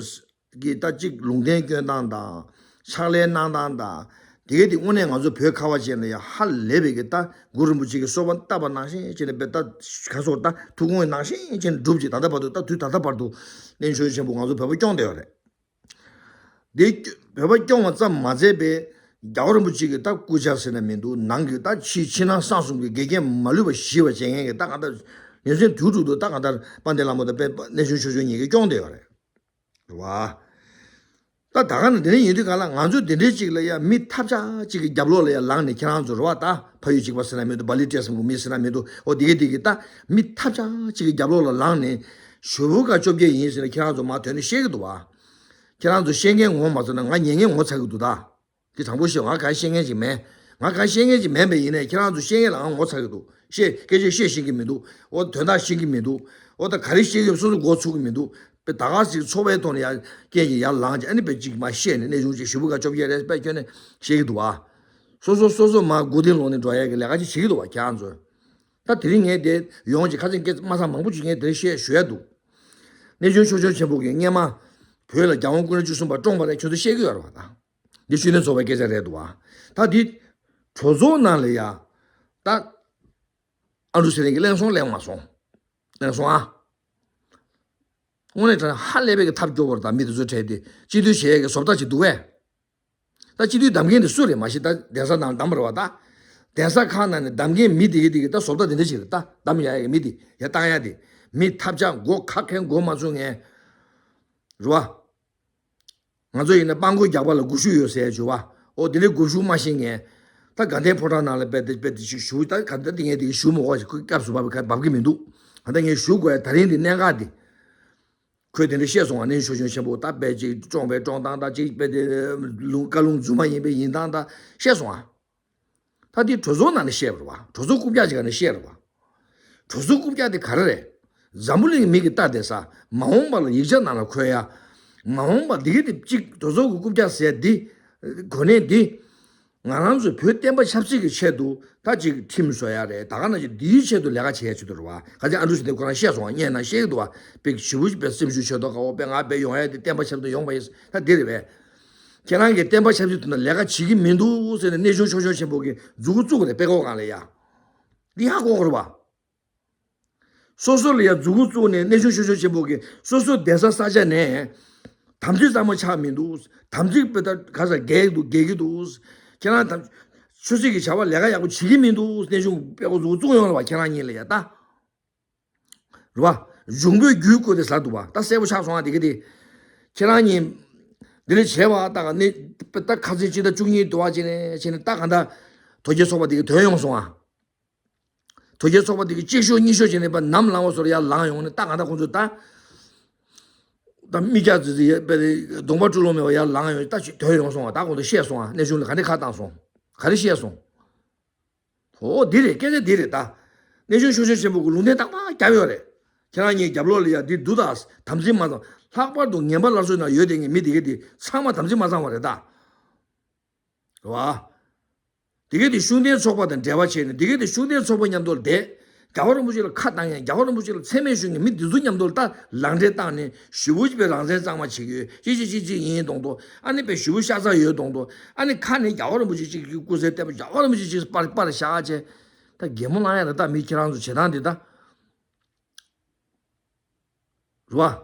གི་གི་ད་ཅིག་ལུང་བསྟན་སྐྱོན་སྟངས་དང་། ཕྱག་ལས་གནང་སྟངས་དང་། དེ་གས་དེ་དངོས་གནས་ང་ཚོ་བོད་ཁ་བ་ཅན་ལ་ཡང་ཧ་ལས་པའི་གི་ད་གུ་རུ་རིན་པོ་ཆེ་གི་གསོལ་བ་བཏབ་པ་ནང་བཞིན་བྱས་ནས་དཔེ་ད་ག་སོགས་ད་ཐུགས་དགོངས་ནང་བཞིན་བྱས་ནས་བསྒྲུབས་ཅིག་ད་ལྟ་བར་དུ་ད་དུས་ད་ལྟ་བར་དུ་གནས་ཆུང་ཆེན་པོ་ང་ཚོ་བོད་པ་སྐྱོང་བསྡད་ཡོད་རེད། འདི་བོད་པ་སྐྱོང་བ་ཙམ་མ་ཟད་པའི་རྒྱལ་བ་རིན་པོ་ཆེ་གི་ད་སྐུ་ཕྱྭ་ཟེར་ན་མི་འདུག་ནང་གི་ད་ཕྱི་ཕྱི་ནང་གསང་གསུམ་གི་དགེ་རྒན་མ་ལུས་པ་ཞི་བ་བྱེད་མཁན་གི་ད་གང་ལྟར་ཉིན་མཚན་དུས་དྲུག་ཏུ་ད་གང་ལྟར་དཔལ་ལྡན་ལྷ་མོ་དང་དཔལ་གནས་ཆུང་ཆོས་སྐྱོང་གཉིས་ཀྱིས་སྐྱོང་བསྡད་ཡོད་རེད། རེད་བ། ད་ད་ག་ནང་འདི་འདྲ་ཡིན་དུས་ག་ལ་ང་ཚོ་འདི་འདྲའི་ཅིག་ལ་ཡ་མི་ཐབས་ཆག་ཅིག་གི་རྒྱབ་ལོགས་ལ་ཡ་ལངས་ནས་ཁྱེད་རང་ཚོ་རེད་བ། ད་ཕ་ཡུལ་གཅིག་པ་ཟེར་ན་མི་འདུག་བ་ལི་ཏྲེ་སམ་གི་མི་ཟེར་ན་མི་འདུག་འོ་འདི་གི་འདི་གི་ད་མི་ཐབས་ཆག་ཅིག་གི་རྒྱབ་ལོགས་ལ་ལངས་ནས་ཞོལ་པོ་ཀ་བཅོ་བརྒྱད་ཡིན་ཟེར་ནས་ཁྱེད་རང་ཚོ་མ་དོན་ནས་བཤད་གི་འདུག་བ། ཁྱེད་རང་ཚོ་བཤད་མཁན་ངོ་མ་ཚོར་ན་ང་ཉན་མཁན་ངོ་ཚ་གི་འདུག་ད། འདི་དྲང་པོ་བཤད། ང་གང་བཤད་མཁན་ཅིག་མེད། ང་གང་བཤད་མཁན་ཅིག་མེད་པ་ཡིན་ནའི་ཁྱེད་རང་ཚོ་བཤད་མཁན་ལ་ང་ངོ་ཚ་གི་འདུག་བཤད་སྐད་ཆ་བཤད་ཤེས་ཀྱི་མི་འདུག་འོ་དོན་དག་ཤེས་ཀྱི་མི་འདུག་འོ་ད་ག་རེ་བཤད་ཀྱི་སོ་སོ་མགོ་ཚུགས་ཀྱི་མི་འདུག་དཔེ་ད་ག་ཟིག་ཚོགས་པའི་ཐོག་ནས་ཡར་རྐྱེན་གྱིས་ཡར་ལངས་ཀྱི་ཨ་ནི་དཔེ་གཅིག་མ་བཤད་ནས་གནས་ཆུང་ཅིག་ཞུ་བུ་ག་བཅོ་བརྒྱད་རེད་དཔེ་ཁྱོན་ནས་བཤད་ཀྱི་འདུག་བ། སོ་སོ་སོ་སོ་མ་མགོ་རྟིང་སློག་ནས་འགྲོ་ཡ་གི་ལས་ཀ་ཅིག་བྱེད་ཀྱི་འདུག་བ་ཁྱེད་རང་ཚོས། ད་དེ་རིང་ངས་དེ་ཡོང་ཅིག་ཁ་སང་སྐད་མ་སང་མང་པོ་ཅིག་ངས་དེ་རིང་བཤད་ཞུ་ཡ་འདུག་གནས་ཆུང་ཆོས་སྐྱོང་ཆེན་པོ་གིས་སྔས་མ་བོད་ལ་རྒྱལ་དབང་སྐུ་ཕྲེང་བཅུ་གསུམ་པ་བཀྲོངས་པ་རེད། ཁྱོད་ཚོ་ཤེས་ཀྱི་ཡོད་རེད་བ་ད། འདི་ཤུལ་ནས་ཚོགས་པའི་སྐད་ཆ་རེད་འདུག་བ། ད་འདི་གྲོས་ཚོགས་ནང་ལ་ཡ། ད་ཨ་འབྲུག་ཚེ་རིང་གིས་གླེང་སོང་གླེང་མ་སོང་། གླེང་སོང་ཨ། དངོས་གནས་དྲང་ཧ་ལས་པའི་གི་ཐབས་སྐྱོ་བོར་ད་མི་དེ་ཚོ་ཁྲལ་དེ་སྤྱི་འཐུས་བྱེད་ཡས་གི་བཟོ་ལྟ་ཅིག་འདུག་བས། ད་སྤྱི་འཐུས་གདམ་མཁན་དེ་སུ་རེད་མ་ཤེས། ད་གདན་ས་ནང་གདམ་པ་རེད་བ་ད། གདན་ས་ཁག་ནང་ནས་གདམ་མཁན་མི་དེ་གི་དེ་གི་ད་བཟོ་ལྟ་དེ་འདྲ་ཞིག་རེད་ད། གདམ་ཡ་ཡ་གི་མི་དེ་ཡ་བཏང་ཡ་དེ། མི་ཐབས་ཆག་མགོ་ཁ་མཁན་མགོ་མ་ཚོས་མཁན། རེད་བ། ང་ཚོ་ཡིན་ན་སྤང་མགོ་རྒྱག་པ་ལ་སྒུལ་ཤུགས་ཡོད་ཟེར་བྱུང་བ། འོ་དེ་འདྲའི་སྒུལ་ཤུགས་མ་ཤེས་མཁན། ད་དགའ་ལྡན་ཕོ་བྲང་ནང་ལ་རྦད་དེ་རྦད་དེ་ཞིག་ཞུ། ད་ག་ད་དེ་ངས་དེ་ཞུ་མི་དགོས་ཞིག་ཁོའི་སྐབས་སུ་བབ་བབ་ཀྱི་མི་འདུག་ག་ད་ངས་ཞུ་དགོས་ཡ་ད་རིང་འདི་གནད་འགག་འདི། ཁོས་དེ་འདྲ་བཤད་སོང་བ། གནས་ཆུང་ཆོས་སྐྱོང་ཆེན་པོ་ད་རྦད་ཅིག་བཀྲོངས་པའི་བཀྲོངས་སྟངས་ད་ཅིག་རྦད་དེ་ལུང་བཀའ་ལུང་རྫུན་མ་ཡིན་པའི་ཡིན་སྟངས་ད་བཤད་སོང་བ། ད་དེ་གྲོས་ཚོགས་ནང་ནས་བཤད་པ་རེད་བ། གྲོས་ཚོགས་རྐུབ་བཀྱག་ཅིག་ག་ནས་བཤད་རེད་བ། གྲོས་ཚོགས་རྐུབ་བཀྱག་དེ་ག་རེ་རེད། འཛམ་བུ་གླིང་མི་གི་ལྟ་བསྡད་ས། མ་འོངས་པ་ལ་ཡིག་ཆ་ནང་ལ་འཁོད་ཡ། མ་འོངས་པ་འདི་གི་དེ་གཅིག་གྲོས་ཚོགས་ཀྱི་རྐུབ་བཀྱག་ཟེར་འདི། གོ་གནས་འདི། ང་རང་ཚོ་བོད་བསྟན་པ་ཆབ་སྲིད་ཀྱི་ཆེད་དུ་ད་ཅིག་ཁྲིམས་བཟོ་ཡ་རེད། ད་ག་ནང་བཞིན་འདིའི་ཆེད་དུ་ལས་ཀ་བྱེད་ཡ་ཆེད་དུ་རེད་བ། ཁ་ཅིག་ཨ་འབྲུག་ཟེར་དེ་ཁོ་རང་བཤད་སོང་བ། སྙན་ན་བཤད་ཀྱི་འདུག་བ། དཔེ་ཞེ་པོ་ཅིག་དཔེ་སེམས་ཤུགས་ཆེ་མདོག་ཁ་བོ། དཔེ་ང་དཔེ་ཡོང་ཡ་དེ་བསྟན་པ་ཆབ་སྲིད་དུ་ཡོང་བ་ཡིན། ད་འདི་རེད་པས། ཁྱེད་རང་གིས་བསྟན་པ་ཆབ་སྲིད་དུ་ན་ལས་ཀ་བྱེད་ཀྱི་མི་འདུག་ཟེར་ནས་གནས་ཆུང་ཆོས་སྐྱོང་ཆེན་པོ་གིས་མཛུ་གུ་བཙུགས་རེད་དཔེ་ཁོག་སྒང་ལ་ཡ། འདི་ཧ་གོ་གི་རེད་བ། སོ་སོ་ལ་ཡ་མཛུ་གུ་བཙུགས་ནས་གནས་ཆུང་ཆོས་སྐྱོང་ཆེན་པོ་གིས་སོ་སོའི་གདན་ས་ས་ཆ་ནས་དམ་ཚིག་གཙང་མ་ཆགས་མི་འདུག་དམ་ཚིག་དཔེ་ད་ག་ས་འགལ་གྱི་འདུག་འགལ་གྱི་འདུག་ཁྱེད་རང་དམ་ཆོས་སྲིད་ཀྱི་བྱ་བ་ལས་ཀ་ཡག་པོ་བྱེད་ཀྱི་མི་འདུག་གནས་ཆུང་དཔེ་ཁོག་མཛུ་གུ་བཙུགས་ཡོང་རེད་བ། ཁྱེད་རང་གཉིས་ལ་ཡ་ད། རེད་བ། འབྱུང་པོའི་རྒྱུད་བསྐུལ་ཏེ་ཟ་འདུག་བ། ད་གསལ་པོ་ཆགས་སོང་ང་དེ་ག་དེ། ཁྱེད་རང་གཉིས། འདི་ནས་བྱས་པ་ད་ག་ནི། ད་ཁ་ཚིག་སྤྱི་ཟླ་བཅུ་གཉིས་དུ་བ་ཅི་ནས་ཅི་ནས་ད་ག་ད། དོལ་རྒྱལ་ཚོགས་པ་དེ་ག་དོན་ཡོང་སོང་ང་། དོལ་རྒྱལ་ཚོགས་པ་དེ་ག་གཅིག་ཤོག་གཉིས་ཤོག་ཅི་ནས་པ་ནམ་ལངས་པ་སོར་ཡར་ལངས་ཡོང་ནས་ད་ག་ད་ཁོང་ཚོ་ད། ད་མི་སྐྱ་ཙི་ཙི་ཡ་པ་དེ་གདོང་པ་སྤྲུལ་ལོང་མེད་པ་ཡར་ལངས་ཡོང་ད་ཅི་དོན་ཡོང་སོང་ང་། ད་ཁོང་ཚོ་ཤེས་སོང་ང་། གནས་ཆུང་ལ་ག་འདྲ་ཁ་བཏང་སོང་། ག་རེ་བཤད་སོང་། འོ་འདི་རེད། སྐད་ཆ་འདི་རེད་ད། གནས་ཆུང་ཆོས་སྐྱོང་ཆེན་པོ་གི་ལུང་བསྟན་ཏག་ཏག་བརྒྱབ་ཡོད་རེད། ཁྱེད་རང་གཉིས་རྒྱབ་ལོགས་ལ་ཡ་འདི་འདུག་ད། དམ་ཚིག་མ་ཚང་། ལྷག་པར་དུ་ངན་པ་སླར་གསོའི་ནང་ཡོད་དེ་ངས་མི་དེ་གས་དེ་ཚང་མ་དམ་ཚིག་མ་ཚང་བ་རེད་ད། རེད་བ། དེ་གས་དེ་ཤུགས་ལྡན་ཚོགས་པ་དང་འབྲེལ་བ་བྱས་ནས་དེ་གས་དེ་ཤུགས་ལྡན་ཚོགས་པ་མཉམ་དུ་བསྡད། རྒྱལ་བ་རིན་པོ་ཆེ་ལ་ཁ་བཏང་ཡང་རྒྱལ་བ་རིན་པོ་ཆེ་ལ་མཚན་སྨད་ཞུ་མཁན་མི་འདི་ཚོ་མཉམ་དུ་ལ་ད་ལག་འབྲེལ་བཏང་ནས་ཞུ་བོ་ཅིག་པའི་རང་བཙན་གཙང་མ་བྱེད་ཀྱི་ཡོད་ཅི་ཅི་ཅི་ཅི་ཡིན་གཏོང་དོ། ཨ་ནི་པའི་ཞུ་བོ་ཤ་ཚ་ཡོད་གཏོང་དོ། ཨ་ནི་ཁ་ནས་རྒྱལ་བ་རིན་པོ་ཆེ་ཅིག་གི་སྐུ་ཚེ་བརྟན་པ་རྒྱལ་བ་རིན་པོ་ཆེ་ཅིག་པར་པར་བཞག་བྱས། ད་གད་མོ་ལངས་ཡ་རེད། ད་མི་ཁྱེད་རང་ཚོ་བྱེད་སྟངས་འདི་ད། རེད་བ།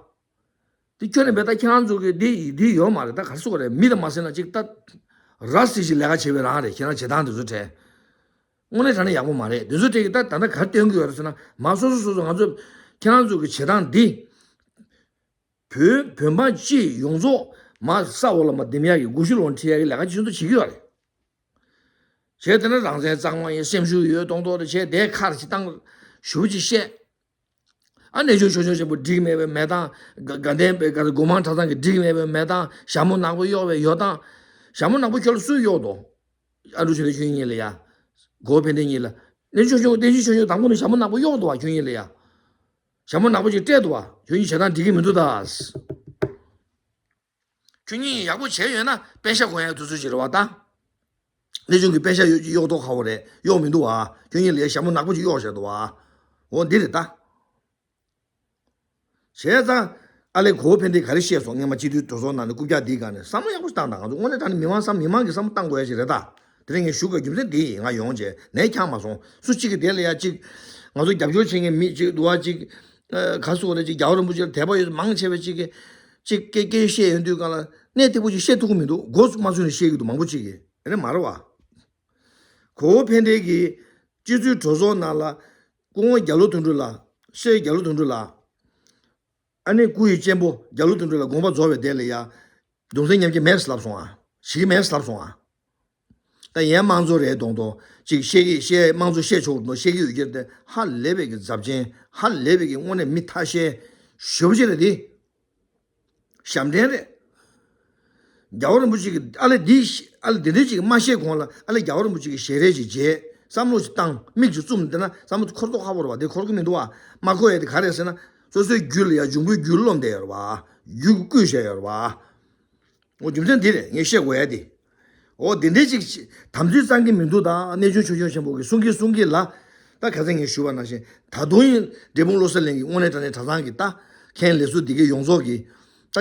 འདི་ཁྱོད་ནས་བས་ད་ཁྱེད་རང་ཚོ་གི་འདི་འདི་ཡོད་མ་རེད། ད་ག་རེ་ཟེར་དགོས་རེད། མི་དང་མ་ཟེར་ན་ཅིག་ད་ར་སི་ཞིག་ལས་ཀ་བྱེད་པའི་རང་རེད། ཁྱེད་རང་བྱེད་སྟངས་འདི་ཚོ་དྲན། དངོས་གནས་དྲང་གནས་ཡག་པོ་མ་རེད། འདི་ཚོ་དྲན་གི་ད་ད་ལྟ་ག་རེ་སྟོན་གི་ཡོད་རེད་ཟེར་ན། མ་སོ་སོ་སོ་སོ་ང་ཚོ་ཁྱེད་རང་ཚོ་གི་བྱེད་སྟངས་འདི་བོད་བོད་འབངས་སྤྱི་ཡོངས་རྫོགས་མ་ས་འོག་ལ་མ་འདེམས་ཡག་གི་སྒུལ་ཤུགས་ལོག་ཁྲིད་ཡག་གི་ལས་ཀ་ཅི་ཚོ་བྱེད་ཀྱི་ཡོད་རེད། བྱས་དེ་ན་རང་བཙན་གཙང་མ་ཡིན། སེམས་ཤུགས་ཡོད་གཏོང་དོ་རེད། བྱས་དེ་ཁར་ཅིག་བཏང་ཞུ་ཅིག་བཤད། ཨ་ནེ་ཆུང་ཆུང་ཆུང་ཆེན་པོ་འགྲིག་མེད་པའི་མེད་དང་། དགའ་དགའ་ལྡན་པའི་དགའ་སྒོ་མང་གྲྭ་ཚང་གི་འགྲིག་མེད་པའི་མེད་དང་། ཞྭ་མོ་ནག་པོ་གཡོག་པའི་ཡོད་དང་། ཞྭ་མོ་ནག་པོ་ཁྱོད་ལ་སུས་གཡོག་དོ། ཨ་འབྲུག་ཆོས་ལྡན་ཁྱོད་གཉིས་ལ་ཡ། གོ་ཕན་བདེ་གཉིས་ལ། ནེ་ཆུང་ཆུང་ཆུང་ཆུང་ཆུང་དང་པོ་ནས་ཞྭ་མོ་ནག་པོ་གཡོག་འདུག་བ། ཁྱོད་གཉིས་ལ་ཡ། ཞྭ་མོ་ནག་པོ་ཅིག་སྤྲད་འདུག་བ། ཁྱོད་གཉིས་བྱེད་སྟངས་འགྲིག་གི་མི་འདུག་ད། ཁྱོད་གཉིས་ཡག་པོ་བྱས་ཡོད་ན་པེ་ཤ་གོན་ཡག་དུས་ཚོད་ཅིག་རེད་བ་ད། ནེ་ཆུང་གི་པེ་ཤ་གཡོག་གཡོག་ཐོག་ཁ་བོ་རེད། གཡོག་མི་འདུག་བ། ཁྱོད་གཉིས་ལ་ཡ་ཞྭ་མོ་ནག་པོ་ཅིག་གཡོག་བཞག་འདུག་བ། འོ་འདི་རེད་ད། བྱས་ཙང་། ཨ་ལས་གོ་ཕན་བདེ་ག་རེ་བཤད་སོང་། སྔོན་མ་སྤྱི་འཐུས་གྲོས་ཚོགས་ནང་ནས་རྐུབ་བཀྱག་འདིའི་སྒང་ནས་བསམ་བློ་ཡག་པོ་ཞིག་བཏང་དང་། ང་ཚོ་དངོས་གནས་དྲང་གནས་མི་མང་བསམ་མི་མང་གི་བསམ་བློ་བཏང་དགོས་ཡ་ཞིག་རེད་ད། དེ་རིང་ངས་ཞུ་དགོས་རྒྱུ་མཚན་འདི་ཡིན། ང་ཡོང་བྱས་ནས་འཁྱངས་མ་སོང་། སུ་གཅིག་གིས་དེ་ལ་ཡ་གཅིག་ང་ཚོ་རྒྱབ་སྐྱོར་བྱེད་མཁན་མི་གཅིག་འདུག་བ། གཅིག་ཨ་ག་སུ་རེད། གཅིག་རྒྱལ་བ་རིན་པོ་ཆེ་ལ་དད་པ་ཡོད་མང་ཆེ་བ་གཅིག་གིས་གཅིག་སྐད་སྐད་བཤད་ཡོང་དུས་སྒང་ལ་གནད་ཐེབས་པོ་ཅིག་བཤད་ཐུབ་ཀྱི་མི་འདུག་མགོ་མ་ཚོས་ནས་བཤད་ཀྱི་འདུག་མང་པོ་ཅིག་གིས། དེ་ནས་མ་རེད་བ། གོ་བོ་ཕན་བདེ་གིས་སྤྱི་འཐུས་གྲོས་ཚོགས་ནང་ལ་སྐུ་ངོ་རྒྱ་ལོ་དོན་གྲུབ་ལགས། སྲས་རྒྱ་ལོ་དོན་གྲུབ་ལགས། ཨ་ནི་སྐུ་ཡི་གཅེན་པོ་རྒྱ་ལོ་དོན་གྲུབ་ལགས་དགོངས་པ་རྫོགས་པའི་དེ་ལ་ཡ། གདུང་སེམས་མཉམ་སྐྱེད་མེད་ལབ་སོང་ཨ། ཞིག་མེད་ལབ་སོང་ཨ། ད་ཡན་དམངས་གཙོ་རེད་གདོང་གདོང་ཅིག་བཤད་ཀྱི་བཤད། དམངས་གཙོ་བཤད་ཆོག་གདོང་བཤད་ཀྱི་ཡོད་ཀྱི་རེད་དེ། ཧ་ལས་པའི་གི་ཛབ་ཆེན། ཧ་ལས་པའི་གི་དངོས་གནས་མི་ཐ་ཤལ་ཞེ་པོ་ཅིག་རེད་དེ། ཞབས་འདྲེན་རེད། རྒྱལ་བ་རིན་པོ་ཆེ་གིས་ཨ་ལས་འདི་ཨ་ལས་འདི་འདྲ་ཅིག་མ་བཤད་གོང་ལ་ཨ་ལས་རྒྱལ་བ་རིན་པོ་ཆེ་གིས་ཞལ་རས་ཅིག་མཇལ། བསམ་བློ་ཅིག་བཏང་། མིག་ཅིག་བཙུམ་བསྡད་ན་བསམ་བློ་འཁོར་ཐོག་ཁ་པོ་རེད་བ། དེ་འཁོར་གི་མི་འདུག་བ། མ་འཁོར་ཡ་དེ་ག་རེད་ཟེར་ན། སོ་སོའི་རྒྱུད་ལ་ཡ་འབྱུང་པོའི་རྒྱུད་རློམ་བསྡད་ཡོད་རེད་བ། རྒྱུད་བསྐུས་བཞག་ཡོད་རེད་བ། འོ་རྒྱུ་མཚན་འདི་རེད་ངས་བཤད་དགོས་ཡ་དེ། འོ་དེ་འདྲའི་ཅིག་དམ་ཚིག་གཙང་གི་མི་འདུག་ད་གནས་ཆུང་ཆུང་ཆུང་ཆེན་པོ་གིས་གསུང་གིན་གསུང་གིན་ལ། ད་ག་ཚད་ངས་ཞུས་པ་ནང་བཞིན་ད་དུང་ཡིན། འབྲས་སྤུངས་བློ་གསལ་གླིང་གི་དངོས་གནས་དྲང་གནས་གྲྭ་ཚང་གི་ད་མཁན་ལས་ཟུར་འདི་གའི་ཡོངས་རྫོགས་ཀྱི་ད་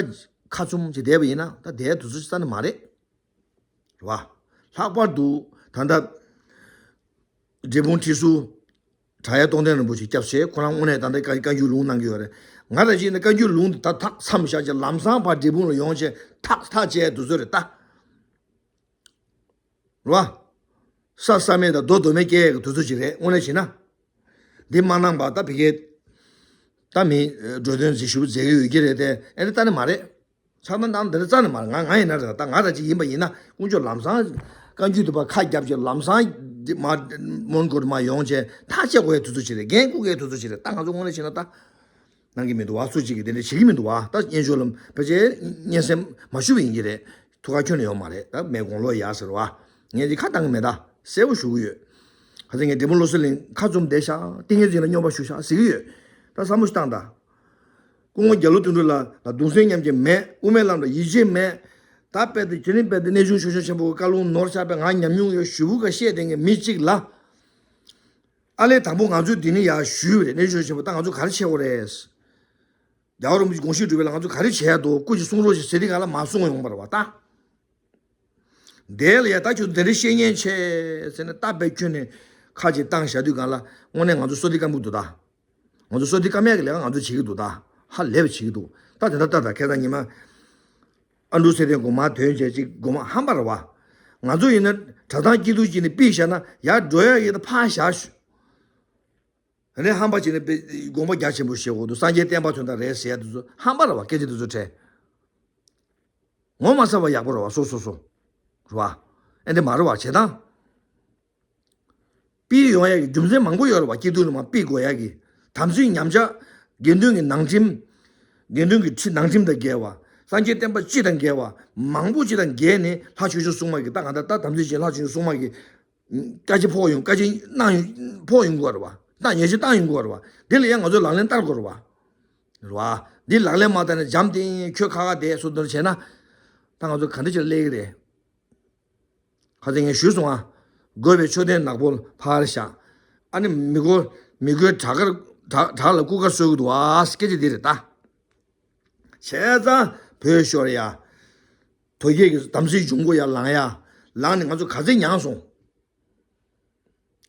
ཁ་བཙུམ་ཅིག་བསྡད་པ་ཡིན་ན་ད་དེའི་དུས་ཚོད་ཅིག་རྩ་ནས་མ་རེད། རེད་བ། ལྷག་པར་དུ་ད་ལྟ་འབྲས་སྤུངས་ཁྲི་ཟུར་བྲག་གཡབ་སྟོང་བསྟན་རིན་པོ་ཆེ་སྐྱབས་བྱས། ཁོ་རང་དངོས་གནས་ད་ལྟ་བཀའ་བཀའ་འགྱུར་ལུང་གནང་གི་ཡོད་རེད། ང་རང་ཅིག་ནས་བཀའ་འགྱུར་ལུང་འདི་ད་ཐག་མཚམས་བཞག་བྱས་ལམ་སང་ཕར་འབྲས་སྤུངས་ལ་ཡོང་བྱས་ཐག་ཐག་བཅད་དུས་ཚོད་རེད་ད། རེད་བ། ས་ས་མེད་དང་རྡོ་རྡོ་མེད་སྐྱེལ་ཡག་གི་དུས་ཚོད་ཅིག་རེད་དངོས་གནས་བྱས་ན། འདི་མ་གནང་བར་ད་ཕ་གིར་ད་མི་འགྲོ་དོན་ཟིག་ཞུ་མཛད་ཀྱི་ཡོད་ཀྱི་རེད་དེ། ཨེ་རེད་ད་ནི་མ་རེད། ཆགས་སྡང་དང་འདི་རྩ་ནས་མ་རེད། ང་ང་ཡིན་ན་རེད། ད་ང་རང་ཅིག་ཡིན་པ་ཡིན་ན་དཀོན་མཆོག་ལམ་སང་བཀའ་འགྱུར་དུ་བ་ཁ་བརྒྱབ་ཀྱི་ལམ་སང་མ་མོན་གྷོ་མ་ཡོང་བྱས་ཐག་བཅད་དགོས་ཡའི་དུས་ཚོད་ཅིག་རེད། འགན་འཁུར་དགོས་ཡའི་དུས་ཚོད་ཅིག་རེད། ད་ང་ཚོ་དངོས་གནས་བྱས་ན་ད་གནང་གི་མི་འདུག་བ། སུ་གཅིག་གིས་དེ་འདྲ་བྱེད་ཀྱི་མི་འདུག་བ། ད་སྙན་ཞུ་ལ་ཕལ་ཆེར་སྙན་སེང་མ་ཞུ་བ་ཡིན་གྱི་རེད། ཐུགས་ཁ་ཁྱོན་ནས་ཡོང་མ་རེད། ད་མེད་དགུང་ལོ་ཡག་ཟེར་བ། ངས་འདི་ཁ་བཏང་གི་མེད། ད་གསལ་པོ་ཞུ་གི་ཡོད། ཁ་སང་ངས་འབྲས་སྤུངས་བློ་གསལ་གླིང་ཁ་བཙུམ་བསྡད་ཤག་ཏིང་ངེ་འཛིན་ལ་སྙོམས་པར་ཞུགས་ཤག་ཟེར་གྱི་ཡོད། ད་བསམ་བློ་ཞིག་བཏང་ད། སྐུ་ངོ་རྒྱ་ལོ་དོན་གྲུབ་ལགས་ལ་གདུང་སེམས་མཉམ་སྐྱེད་མེད། དབུ་མའི་ལམ་ལ་ཡིད་ཆེས་མེད། ད་དཔེ་དེ་དེ་རིང་དཔེ་དེ་གནས་ཆུང་ཆུང་ཆུང་ཆེན་པོ་གི་བཀའ་ལུང་ནོར་ཆགས་པའི་ང་ཉམས་མྱོང་ཡོད་ཞུ་བུ་ག་བཤད་དེ་ངས་མི་གཅིག་ལ། ཨ་ལས་དང་པོ་ང་ཚོས་འདི་ནི་ཡར་ཞུས་པ་རེད། གནས་ཆུང་ཆུང་ཆེན་པོ་ད་ང་ཚོ་ག་རེ་བྱེད་དགོས་རེད། རྒྱལ་བ་རིན་པོ་ཆེ་དགོངས་གཞི་སྒྲུབ་པའི་ལ་ང་ཚོ་ག་རེ་བྱས་འདུག་སྐུ་མཁྱེན་གསུང་རོགས་ཞེས་ཟེར་དུས་སྒང་ལ་མ་གསུང་ཡོང་བ་རེད་བ་ད། དེ་ལ་ཡ་ད་ཁྱོད་དེ་འདྲ་བཤད་ཉན་ཆེ་ཟེར་ནས་ད་དཔེ་ཁྱོན་ནས་ཁ་ཅིག་བཏང་བཞག་དུས་སྒང་ལ་དངོས་གནས་ང་ཚོ་བསོད་བདེ་དཀར་པོ་འདུག་ད། ང་ཚོ་བསོད་བདེ་དཀར་མའི་གི་ལས་ཀ་ང་ཚོ་བྱེད་ཀྱི་འདུག་ད། ཧ་ལས་པ་བྱེད་ཀྱི་འདུག་ད་དེ་འདྲ་ལྟ་ད་ཁ་སང་ཉི་མ་ཨ་འབྲུག་ཚེ་བརྟན་དགོང་མོ་ཐོན་བྱས་ཅིག་དགོང་མོ་ཧམ་པ་རེད་བ། ང་ཚོ་ཡིན་ན་གྲྭ་ཚང་སྐྱིད་སྡུག་ཅིག་ནས་ཕུད་བཞག་ན་ཡར་འགྲོ་ཡ་ཡོད་ད་ཕར་བཞག་ཞུ། རེད། ཧམ་པ་བྱས་ནས་དཔེ་དགོངས་པ་རྒྱ་ཆེན་པོ་བཞེས་དགོས་འདུག་སངས་རྒྱས་བསྟན་པ་དོན་དག་རེད་ཟེར་ཡ་དེ་ཚོ་ཧམ་པ་རེད་བ། སྐད་ཆ་དེ་ཚོ་དྲན། ངོ་མ་ཚ་བ་ཡག་པོ་རེད་བ། སོ་སོ་སོ། རེད་བ། ཨེ་འདྲ་མ་རེད་བ། བྱེད་སྟངས་སྤེལ་ཡོང་ཡ་གི་རྒྱུ་མཚན་མང་པོ་ཡོད་རེད་བ། སྐྱིད་སྡུག་ནས་མར་སྤེལ་དགོས་ཡ་གི་དམ་ཚིག་ཉམས་ཆག་དགེ་འདུན་གྱི་ནང་ཁྲིམས། དགེ་འདུན་གྱི་ཁྲི་ནང་ཁྲིམས་དང་འགལ་བ། སངས་རྒྱས་བསྟན་པ་སྤྱི་དང་འགལ་བ། མང་པོ་སྤྱི་དང་འགལ་ནས་ལྷ་ཆོས་སྐྱོང་སྲུང་མ་གི་ད་ང་ད་ད་དམ་ཚིག་ཅན་ལྷ་ཆོས་སྐྱོང་སྲུང་མ་གི་བཀའ་ཆད་ཕོག་ཡོང་། བཀའ་ཆད་གནང་ཡོང་། ཕོག་ཡོང་གི་རེད་བ། ད་ཉེས་ཆད་བཏང་ཡོང་གི་རེད་བ། དེ་ལ་ཡང་ང་ཚོས་ལག་ལེན་བསྟར་དགོས་རེད་བ། རེད་བ། འདི་ལག་ལེན་མ་བསྟར་ནས་འཇམ་ཐིང་ཁྱོད་ཁ་ཁ་བསྡད་སོ་འདོར་བྱས་ན། ད་ང་ཚོ་ག་འདྲ་བྱས་ལས་ཀྱི་རེད། ཁ་སང་ངས་ཞུས་སོང་ཨ། དགོས་པའི་མཆོད་རྟེན་ནག་པོ་ཕར་བཞག་ཨ་ནི་མི་དགོས་ མི་དགོས་བྲག་དཀར་བྲག་བྲག་ལ་སྐུ་དཀར་གསོལ་གི་འདུག་ཨ། སྐད་ཆ་འདི་རེད་ད། བྱས་ཙང་བོད་ཤོར་ཡ། དོལ་རྒྱལ་གྱི་དམ་སྲི་འབྱུང་པོ་ཡར་ལངས་ཡ། ལངས་ནས་ང་ཚོ་ག་ཚད་མྱངས་སོང་།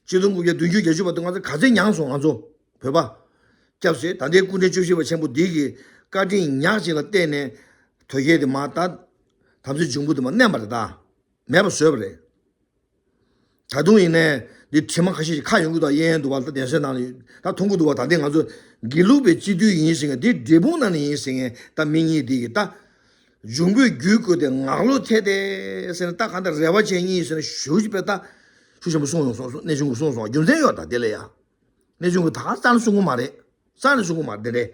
ཆིག་སྟོང་དགུ་བརྒྱ་བདུན་ཅུ་བརྒྱད་ཅུ་བར་དུ་ང་ཚོ་ག་ཚད་མྱངས་སོང་ང་ཚོ་བོད་པ། སྐྱབས་སེ་ད་ལྟའི་སྐུ་ཕྲེང་བཅུ་བཞི་པ་ཆེན་པོ་འདི་གི་བཀའ་དྲིན་ཉག་གཅིག་ལ་བརྟེན་ནས་དོལ་རྒྱལ་དེ་མར་ད་དམ་སྲི་འབྱུང་པོ་དེ་མར་མནན་པ་རེད་ད། མེད་པ་བཟོས་པ་རེད། ད་དུང་ཡིན་ནའི་འདི་དྲི་མ་ཁ་ཤས་ཤིག་ཁ་ཡོང་གི་འདུག་གཡས་གཡོན་དུ་བ་ལ་ད་གདན་སའི་ནང་ལ་ད་མཐོང་གི་འདུག་བ། ད་འདི་ང་ཚོ་དགེ་ལུགས་པའི་སྤྱི་འཐུས་ཡིན་ཟེར་མཁན་འདི་འབྲས་སྤུངས་ནང་ནས་ཡིན་ཟེར་མཁན་ད་མི་གཉིས་འདི་གི་ད། འབྱུང་པོས་རྒྱུད་བསྐུལ་ཏེ་ངག་བློ་ཐེབས་ཏེ་ཟེར་ན་ད་གང་ལྟར་རེ་བ་ཅན་གཉིས་ཟེར་ན་ཞུ་ཞིག་པས་ད། ཞུ་ཞན་པོ་གསུངས་ཡོང་སོང་གནས་ཆུང་གིས་གསུངས་སོང་རྒྱུ་མཚན་ཡོད་ད་དེ་ལ་ཡ། གནས་ཆུང་གིས་ད་ག་རྩ་ནས་གསུང་གི་མ་རེད། རྩ་ནས་གསུང་གི་མ་རེད་དེ་རེད།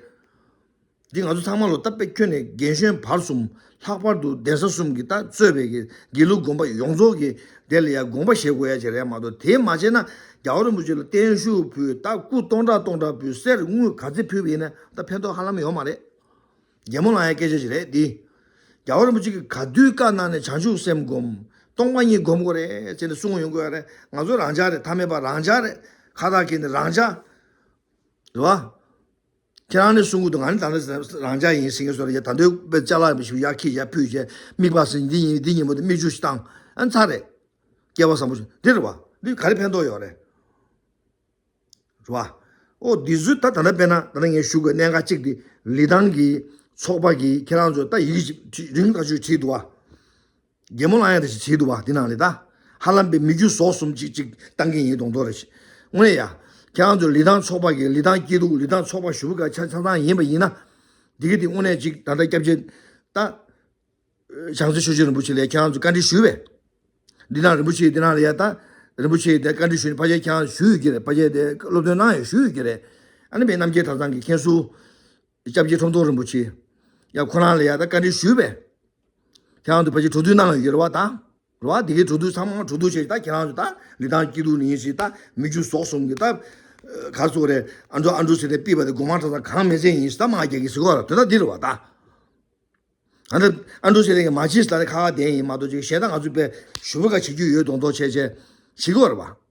འདི་ང་ཚོ་ཚང་མ་ལོ་ད་དཔེ་ཁྱོན་ནས་རྒན་གཞོན་བར་གསུམ་ལྷག་པར་དུ་གདན་ས་གསུམ་གྱི་ད་གཙོས་པའི་གི་དགེ་ལུགས་དགོན་པ་ཡོངས་རྫོགས་ཀྱི་དེ་ལ་ཡ་དགོངས་པ་བཞེས་དགོས་ཡ་ཅིག་རེད་མ་གཏོགས་དེ་མ་བྱས་ན་རྒྱལ་བ་རིན་པོ་ཆེ་ལ་བརྟན་བཞུགས་ཕུལ་ད་སྐུ་སྟོང་ཕྲག་སྟོང་ཕྲག་ཕུལ་གསེར་དངུལ་ག་ཚད་ཕུལ་བ་ཡིན་ན་ད་ཕན་ཐོགས་ཧ་ལམ་ཡོད་མ་རེད། རྒྱལ་མོ་ལ་ཡང་སྐད་ཆ་ཞིག་རེད་འདི། རྒྱལ་བ་རིན་པོ་ཆེ་གིས་ག་དུས་བཀའ་གནང་ནས་བྱང་ཆུབ་སེམས་སྒོམ། སྟོང་པ་ཉིད་སྒོམ་དགོས་རེད་ཟེར་ནས་གསུང་ཡོང་དགོས་རེད། ང་ཚོ་རང་ཅག་རེད། ཐ་མལ་པ་རང་ཅག་རེད། ཁ་བཏགས་འཁྱེར་ནས་རང་ཅག་རེད་བ། ཁྱེད་རང་ནས་གསུང་གི་འདུག་ང་ནི་ད་ལྟ་རང་ཅག་ཡིན་ཟེར་མཁན་བཟོ་རེད། ཡ་ད་འདོད་པའི་ཅ་ལག་མི་ཞིག་ཡར་འཁྱེར་ཡར་ཕུད་བྱས་མིག་པ་ཟེར་འདི་ཡིན་འདི་ཡིན་མོ་དེ་མིག་ཆུ་ཞིག་བཏང་ཨ་ཚར་རེད། སྐལ་བ་བཟང་པོ་ཞིག་འདི་རེད་བ། འདི་ག་རེ་ཕན་ཐོགས་ཡོད་རེད། རེད་བ། ཨོ་འདི་ཚོ་ད་ད་ལྟ་དཔེར་ན་ད་ལྟ་ངས་ཞུ་དགོས་གནད་འགག་གཅིག་འདི་ལི་ཐང་གི་ཚོགས་པ་གིས་ཁྱེད་རང་ཚོ་ད་ཡི་གེ་ཞིག་བྲིས་རིང་ཐག་ཆོད་བྲིས་འདུག་བ། རྒྱལ་མོ་ལ་ཡང་དེ་ཞིག་བྲིས་འདུག་བ་འདི་ནང་ལས་ད། ཧ་ལམ་པའི་མི་རྒྱུ་ཟོག་གསུམ་གཅིག་གཅིག་བཏང་གི་ཡིན་མདོག་མདོག་རེད་ཤི། དངོས་གནས་ཡ། ཁྱེད་རང་ཚོ་ལི་ཐང་ཚོགས་པ་གིས་ལི་ཐང་སྐྱིད་སྡུག་ལི་ཐང་ཚོགས་པ་ཞུ་བ་ག་ཆ་ཆ་ཚང་ཡིན་པ་ཡིན་ན། འདི་གི་དེ་དངོས་གནས་གཅིག་ད་ལྟ་སྐྱབས་རྗེ་ད། བྱང་རྩེ་ཆོས་རྗེ་རིན་པོ་ཆེ་ལ་ཁྱེད་རང་ཚོ་བཀའ་འདྲི་ཞུས་པས། འདི་ནང་རིན་པོ་ཆེ་འདི་ནང་ལ་ཡ་ད། རིན་པོ་ཆེ་དེ་བཀའ་འདྲི་ཞུས་ནས་ཕལ་ཆེར་ཁྱེད་རང་ཞུས་ཡོད་ཀྱི་རེད། ཕལ་ཆེར་དེ་སློབ་སྟོན་གནང་ཡོད་ཞུས་ཡོད་ཀྱི་རེད། ཨ་ནི་བའི་རྣམ་རྒྱལ་གྲྭ་ཚང་གི་མཁན་ཟུར། སྐྱབས་རྗེ་ཁྲོམ་ཐོག་རིན་པོ་ཆེ། ཡ་ཁོ་རང་ལ་ཡ་ད་བཀའ་འདྲི་ཞུས་པས། ཁྱེད་རང་ཚོ་ཕལ་ཆེར་གྲོས་བསྡུར་གནང་ཡོད་ཀྱི་རེད་བ་ད། རེད་བ་དེ་གའི་གྲོས་བསྡུར་ཚང་མ་གྲོས་བསྡུར་བྱས་ད་ཁྱེད་རང་ཚོ་ད་ལི་ཐང་སྐྱིད་སྡུག་ནི་ཡིན་ཞིག་ད་མི་རྒྱུ་ཟོག་གསུམ་གྱི་ད། ག་རེ་ཟེར་དགོས་རེད། ཨ་འབྲུ་ཨ་འབྲུ་ཟེར་ཏེ་ཕུད་པ་དེ་སྒོ་མང་གྲྭ་ཚང་གང་མེད་ཚད་ཡིན་ཞིག་ད་དམག་རྒྱག་གི་ཟེར་གྱི་ཡོད་རེད། དོན་དག་འདི་རེད་བ་ད། ཨ་ནི་ཨ་འབྲུ་ཟེར་ལེ་གི་མ་བྱིས་ལ་ནི་ཁ་ཁ་བསྡད་ཡིན་མ་གཏོགས་ཅིག་གཞན་དག་ང་ཚོ་དཔེ་ཞུ་བ་ག་བྱེད་རྒྱུ་ཡོད་མདོག་མདོག་བྱས་བྱས་བྱེད་ཀྱི་ཡོད་རེད་བ།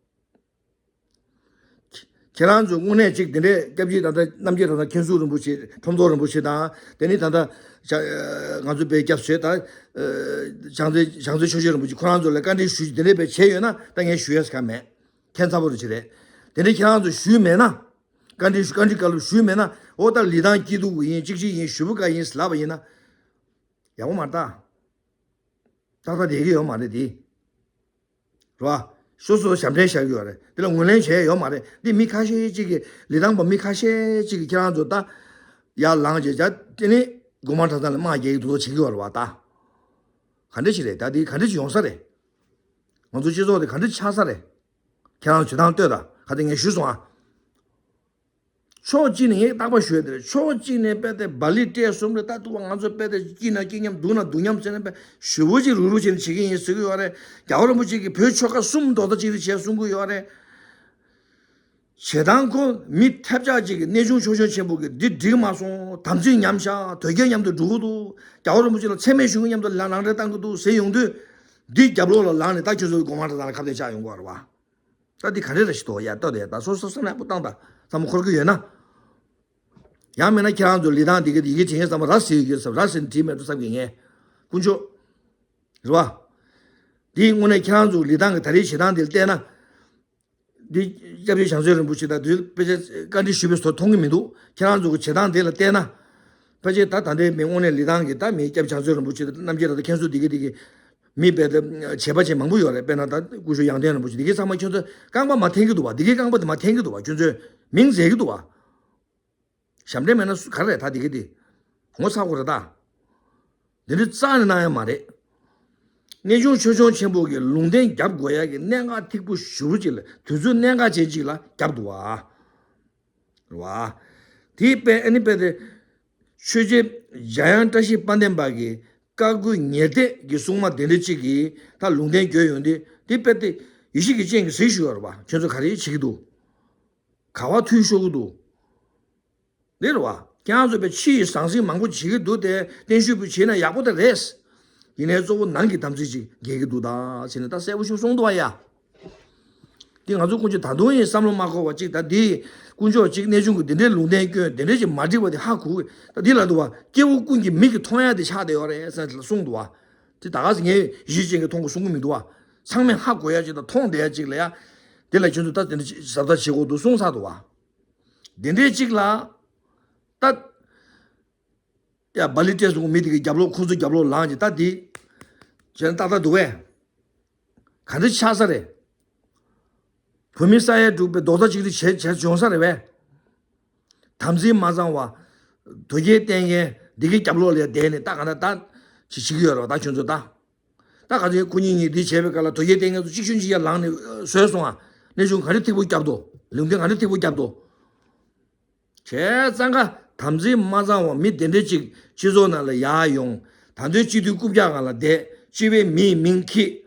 ཁྱེད་རང་ཚོ་དངོས་གནས་ཅིག་དེ་འདྲའི་སྐྱབས་རྗེ་ད་ལྟ་རྣམ་རྒྱལ་ད་ལྟ་མཁན་ཟུར་རིན་པོ་ཆེ་ཁྲོམ་ཐོག་རིན་པོ་ཆེ་དང་དེ་ནི་ད་ལྟ་ང་ཚོ་དཔེ་སྐྱབས་བཅོལ་ད་བྱང་རྩེ་བྱང་རྩེ་ཆོས་རྗེ་རིན་པོ་ཆེ་ཁོ་རང་ཚོ་ལ་བཀའ་འདྲི་ཞུ་རྒྱུ་དེ་འདྲའི་དཔེ་བྱས་ཡོད་ན་ད་ངས་ཞུ་ཡས་ག་མེད། ཁྱད་མཚར་པོ་རེ་ཅིག་རེད། དེ་འདྲའི་ཁྱེད་རང་ཚོ་ཞུས་མེད་ན། བཀའ་འདྲི་ཞུ་བཀའ་འདྲི་བཀའ་སློབ་ཞུས་མེད་ན་འོ་ད་ལི་ཐང་སྐྱིད་སྡུག་ཡིན་གཅིག་གཅིག་ཡིན་ཞུ་བ་ག་ཡིན་ལབ་པ་ཡིན་ན། ཡག་པོ་མ་རེད་ད། ཏག་ཏག་བསྡད་ཀྱི་ཡོད་མ་རེད་དེ། རེད་བ། སོ་སོ་ཞབས་འདྲེན་བཞག་གི་ཡོད་རེད། དེ་ལ་ངོས་ལེན་བྱས་ཡོད་མ་རེད། འདི་མི་ཁ་ཤས་གཅིག་གིས་ལི་ཐང་པ་མི་ཁ་ཤས་གཅིག་གིས་ཁྱེད་རང་ཚོ་ད་ཡར་ལངས་བྱས་བྱ་དེ་ནི་སྒོ་མང་གྲྭ་ཚང་ལ་དམག་རྒྱག་གི་འདུག་བྱེད་ཀྱི་ཡོད་རེད་བ་ད། ག་འདྲ་ཞིག་རེད་ད། འདི་ག་འདྲ་ཞིག་ཡོང་ས་རེད། ང་ཚོ་སྤྱི་ཚོགས་དེ་ག་འདྲ་ཆགས་ས་རེད། ཁྱེད་རང་ཚོ་བྱེད་སྟངས་ལྟོས་ད་ག་དེ་ངས་ཞུས་སོང་ཨ། ཕྱོགས་གཅིག་ནས་ངས་རྟག་པར་ཞུ་ཡ་དེ་རེད། ཕྱོགས་གཅིག་ནས་དཔེ་དེ་སྦ་ལི་སྤྲད་གསུམ་རེད། ད་ཐུབ་པ་ང་ཚོ་དཔེ་དེ་སྐྱིད་ན་སྐྱིད་མཉམ་སྡུག་ན་སྡུག་མཉམ་ཟེར་ནས་དཔེ་ཞུ་བོ་ཅིག་རུག་རུག་བྱས་ནས་བྱེད་ཀྱི་ཡིན་ཟེར་གྱི་ཡོད་རེད། རྒྱལ་བ་རིན་པོ་ཆེ་གིས་བོད་ཆོལ་ཁ་གསུམ་རྡོག་རྩ་གཅིག་སྒྲིལ་བྱས་གསུང་གི་ཡོད་རེད། བྱེད་སྟངས་ཁོ་མི་ཐབས་ཆག་ཅིག་གིས་གནས་ཆུང་ཆོས་སྐྱོང་ཆེན་པོ་གིས་འདི་འགྲིག་མ་སོང་། དམ་ཚིག་ཉམས་ཤག་དོལ་རྒྱལ་མཉམ་དུ་འགྲོ་གི་འདུག་རྒྱལ་བ་རིན་པོ་ཆེ་ལ་མཚན་སྨད་ཞུ་མཁན་མཉམ་དུ་ལ་ནང་འདྲེན་བཏང་གི་འདུག་ཟེར་ཡོང་དུས། འདི་རྒྱབ་ལོགས་ལ་ལངས་ནས་ད་ཁྱོད་ཚོ་གི་སྒོ་མང་གྲྭ་ཚང་ལ་ཁ་གཏད་བཅག་ཡོང་གི་ཡོད་རེད་བ། ད་འདི་ག་རེ་རེད་ཞིག་འདུག་ཡ་ལྟོས་དེ་ད་སོ་སོ་བསམ་བློ་ཡག་པོ་བཏང་ད་བསམ་བློ་འཁོར་གི་ཡོད་ན། ཡང་མིན་ན་ཁྱེད་རང་ཚོ་ལི་ཐང་འདི་ག་ཡི་གེ་བྱེད་མཁན་ཚང་མ་ར་ཟེར་ཡོད་ཀྱི་རེད་བསམ་ར་ཟེར་ནས་བྲིས་མེད་འགྲོ་བསམ་གི་ངས། དཀོན་མཆོག་རེད་བ། འདིའི་དངོས་གནས་ཁྱེད་རང་ཚོ་ལི་ཐང་གི་ད་རེས་བྱེད་སྟངས་འདི་ལ་བལྟས་ན། འདི་སྐྱབས་རྗེ་བྱང་རྩེ་རིན་པོ་ཆེ་དང་དུས་དཔེ་ཆ་བཀའ་འདྲི་ཞུས་པའི་བཟོ་མཐོང་གི་མི་འདུག་ཁྱེད་རང་ཚོ་གི་བྱེད་སྟངས་དེ་ལ་བལྟས་ན། ཕལ་ཆེར་ད་ད་ལྟའི་མི་དངོས་གནས་ལི་ཐང་གི་ད་མི་སྐྱབས་བྱང་རྩེ་རིན་པོ་ཆེ་དང་རྣམ་རྒྱལ་ར་ད་མཁན་ཟུར་འདི་གི་འདི་གི་མི་དཔེ་ད་བྱེད་པ་ཅིག་མང་པོ་ཡོད་རེད། དཔེར་ན་ད་སྐུ་ཞབས་ཡང་སྟེང་རིན་པོ་ཆེ་འདི་གི་ཚང་མ་ཁྱོད་ཚོ་རྐང་པ་མ་འཐེན་གི་འདུག་བ། འདི་གི་རྐང་པ་དེ་མ་འཐེན་གི་འདུག་བ། ཁྱོད་ཚོས་མིང་བརྗེ་གི་འདུག་བ། ཞབས་འདྲེན་མེད་ན་སུ་ག་རེ་རེད་ད་འདི་གི་འདི། ངོ་ཚ་དགོས་རེད་ད། འདི་འདྲ་རྩ་ནས་གནང་ཡ་མ་རེད། གནས་ཆུང་ཆོས་སྐྱོང་ཆེན་པོ་གིས་ལུང་བསྟན་རྒྱབ་དགོས་ཡ་གི་གནད་འགག་ཐིག་པོ་ཞེ་པོ་ཅིག་ལ་དུས་ཚོད་གནད་འགག་ཅན་ཅིག་ལ་རྒྱབ་འདུག་བ། རེད་བ། དེའི་དཔེ་ཨ་ནི་དཔེ་དེ། ཆོས་རྗེ་འཇམ་དབྱངས་བཀྲ་ཤིས་དཔལ་ལྡན་པ་གི་བཀའ་བསྒོས་ཉེར་གཏད་ཀྱི་སྲུང་མ་དེ་འདྲ་ཅིག་གིས་ད་ལུང་བསྟན་བསྐྱོན་ཡོང་དུས་དེ་དཔེ་དེ་ཡེ་ཤེས་ཀྱི་སྤྱན་གྱིས་གཟིགས་བཞག་ཡོད་རེད་བ། ཁྱོད་ཚོ་ག་རེ་བྱེད་ཀྱི་འདུག་ག་པར་འཐུས་ཤོར་གྱི་འདུག་རེད་བ། ཁྱེད་རང་ཚོ་དཔེ་ཕྱི་ཡི་ཟང་ཟིང་མང་པོ་བྱེད་ཀྱི་འདུག་སྟེ་བརྟན་བཞུགས་པོ་བྱེད་ན་ཡག་པོ་དེ་རེད། ཡིན་ནའི་གཙོ་བོ་ནང་གི་དམ་ཚིག་ཅིག་འགལ་གྱི་འདུག་ད་ཟེར་ནས་ད་གསལ་པོ་ཞིག་གསུངས་འདུག་བ་ཡ། འདི་ང་ཚོ་ཀུན་སྤྱོད་ད་དུང་ཡིན་བསམ་བློ་མ་འཁོར་བ་ཅིག་ད་འདི་དཀོན་མཆོག་ཅིག་གནས་ཆུང་གི་འདི་འདྲའི་ལུང་བསྟན་སྐྱོན་འདི་འདྲའི་ཅིག་མ་འགྲིག་པ་དེ་ཧ་གོ་གི་ད་འདི་ལ་འདུག་བ། སྐྱེ་བོ་ཀུན་གྱི་མིག་གིས་མཐོང་ཡ་དེ་ཆགས་བསྡད་ཡོད་རེད་ཟེར་གསུངས་འདུག་བ། དེ་ད་ག་སེ་ངས་ཡིད་ཅན་གྱི་མཐོང་གི་གསུང་གི་མི་འདུག་བ། ཚང་མས་ཧ་གོ་ཡ་ཅིག་དང་མཐོང་བསྡད་ཡ་ཅིག་ལ་ཡ། དེ་ལ་ཁྱོད་ཚོ་ད་དེ་འདྲ་ཅིག་གཟབ་གཟབ་བྱེད་དགོས་འདུག་གསུངས་ཚར་འདུག་བ། དེ་འདྲའི་ཅིག་ལ་ད། ཡ་སྦ་ལི་ཏྲེ་སོང་མི་དེ་གི་རྒྱབ་ལོགས་ཁོ་ཚོ་རྒྱབ་ལོགས་ལངས་ཀྱི་ད་འདི། བྱས་ན་ཏག་ཏག་འདུག་བས། ག་འདྲ་ཆགས་ས་རེད། བོད་མི་ས་ཡ་དྲུག་པའི་རྡོག་རྩ་གཅིག་སྒྲིལ་བྱས་བྱས་བྱུང་ས་རེད་བས། དམ་ཚིག་མ་གཙང་བ། དོལ་རྒྱལ་བསྟེན་མཁན་འདི་གི་རྒྱབ་ལོགས་ལ་བསྡད་ནས་ད་ག་ན་ད། ཅིག་བྱེད་ཀྱི་ཡོད་རེད་བ་ད་ཁྱོད་ཚོ་ད། ད་ག་ཚོད་ཁོ་གཉིས་གཉིས་འདི་བྱས་པའི་སྐབས་ལ་དོལ་རྒྱལ་བསྟེན་མཁན་ཚོ་གཅིག་ཤུན་གཅིག་ཡར་ལངས་ནས་བཟོས་སོང་ཨ། གནས་ཆུང་ག་འདྲ་ཐིག་པོ་བརྒྱབ་འདུག་ལུང་བསྟན་ག་འདྲ་ཐིག་པོ་བརྒྱབ་འདུག་བྱས་ཙང་ཀ་དམ་ཚིག་མ་གཙང་བ་མི་དེ་འདྲ་ཅིག་སྤྱི་ཚོགས་ནང་ལ་ཡར་ཡོང་། ད་དུང་སྤྱི་འཐུས་རྐུབ་བཀྱག་སྒང་ལ་བསྡད། སྤྱི་པའི་མིའི་མིང་འཁྱེར།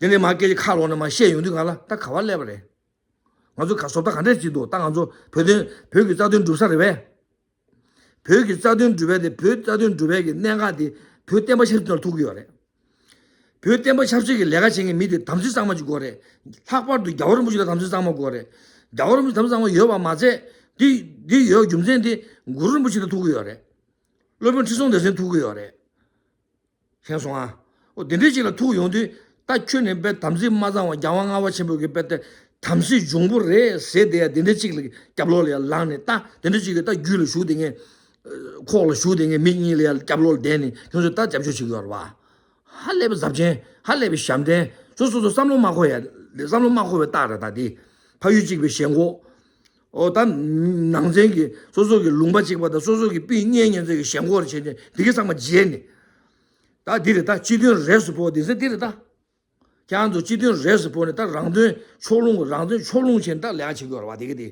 དེ་ནས་མ་སྐད་ཆ་ཁ་ལོག་ནས་མ་བཤད་ཡོང་དུས་སྒང་ལ་ད་ག་བ་སླེབས་པ་རེད། ང་ཚོ་ག་བཟོ་ལྟ་ག་འདྲས་བྱེད་འདུག་ད་ང་ཚོ་བོད་དོན་བོད་ཀྱི་རྩ་དོན་སྒྲུབ་ས་རེད་བས། བོད་ཀྱི་རྩ་དོན་སྒྲུབ་པ་དེ་བོད་རྩ་དོན་སྒྲུབ་པའི་གི་གནད་འགག་དེ་བོད་བསྟན་པ་ཆབ་སྲིད་ལ་ཐུག་གི་ཡོད་རེད། བོད་བསྟན་པ་ཆབ་སྲིད་ཀྱི་ལས་ཀ་བྱེད་མཁན་མི་དེ་དམ་ཚིག་གཙང་མ་ཅིག་དགོས་རེད། ལྷག་པར་དུ་རྒྱལ་བ་རིན་པོ་ཆེ་ལ་དམ་ཚིག་གཙང་མ་དགོས་རེད། རྒྱལ་བ་རིན་པོ་ཆེ་དམ་ཚིག་གཙང་མ་ཡོད་པ་མ་ཚད། འདི་འདི་ཡོད་རྒྱུ་མཚན་དེ་གུ་རུ་རིན་པོ་ཆེ་ལ་ཐུག་གི་ཡོད་རེད། སློབ་དཔོན་ཁྲི་སྲོང་ལྡེ་བཙན་ཐུག་གི་ཡོད་རེད། མཁྱེན་སོང་ཨ། འོ་དེ་འདྲའི་ཅིག་ལ་ཐུག་ཡོང་དུས་ད་ཁྱོད་ནི་དཔེ་དམ་ཚིག་མ་གཙང་བ་རྒྱལ་དབང་ལྔ་པ་ཆེན་པོ་གི་དཔེ་དེ་དམ་སྲི་འབྱུང་པོ་རེད་ཟེར་དེ་ཡ་དེ་འདྲའི་ཅིག་ལ་རྒྱབ་ལོགས་ལ་ཡ་ལངས་ནས་ད་དེ་འདྲའི་ཅིག་གི་ད་རྒྱུད་ལ་ཞུགས་དེ་ངས། ཁོག་ལ་ཞུགས་དེ་ངས་མི་གཉིས་ལ་ཡ་རྒྱབ་ལོགས་ལ་བསྡད་ནས་ཁྱོད་ཚོས་ད་རྒྱབ་སྐྱོར་བྱེད་ཀྱི་ཡོད་རེད་བ། ཧ་ལས་པའི་ཟབ་ཆེན། ཧ་ལས་པའི་ཞབས་འདྲེན། སོ་སོ་སོ་བསམ་བློ་མ་འཁོར་ཡ། བསམ་བློ་མ་འཁོར་བའི་རྟགས་རེད་ད་དེ། ཕ་ཡུལ་གཅིག་པའི་ཞེན་ཁོག་འོ་ད་ནང་ཚན་གྱི་སོ་སོ་གི་ལུང་པ་གཅིག་པ་དང་སོ་སོ་གི་སྤུན་གཉེན་ཉེ་ཚན་གྱི་ཞེན་ཁོག་རེ་བྱས་ནས་འདི་གའི་ཚང་མ་བརྗེད་ནས། ད་འདི་རེད་ད་སྤྱི་དོན་རེས་སུ་ཕོ་འདི་ཚེ་འདི་རེད་ད། ཁྱེད་རང་ཚོ་སྤྱི་དོན་རེས་སུ་ཕོ་ནས་ད་རང་དོན་ཕྱོགས་ལྷུང་རང་དོན་ཕྱོགས་ལྷུང་བྱས་ནས་ད་ལས་ཀ་བྱེད་དགོས་རེད་བ་འདི་གའི་འདི།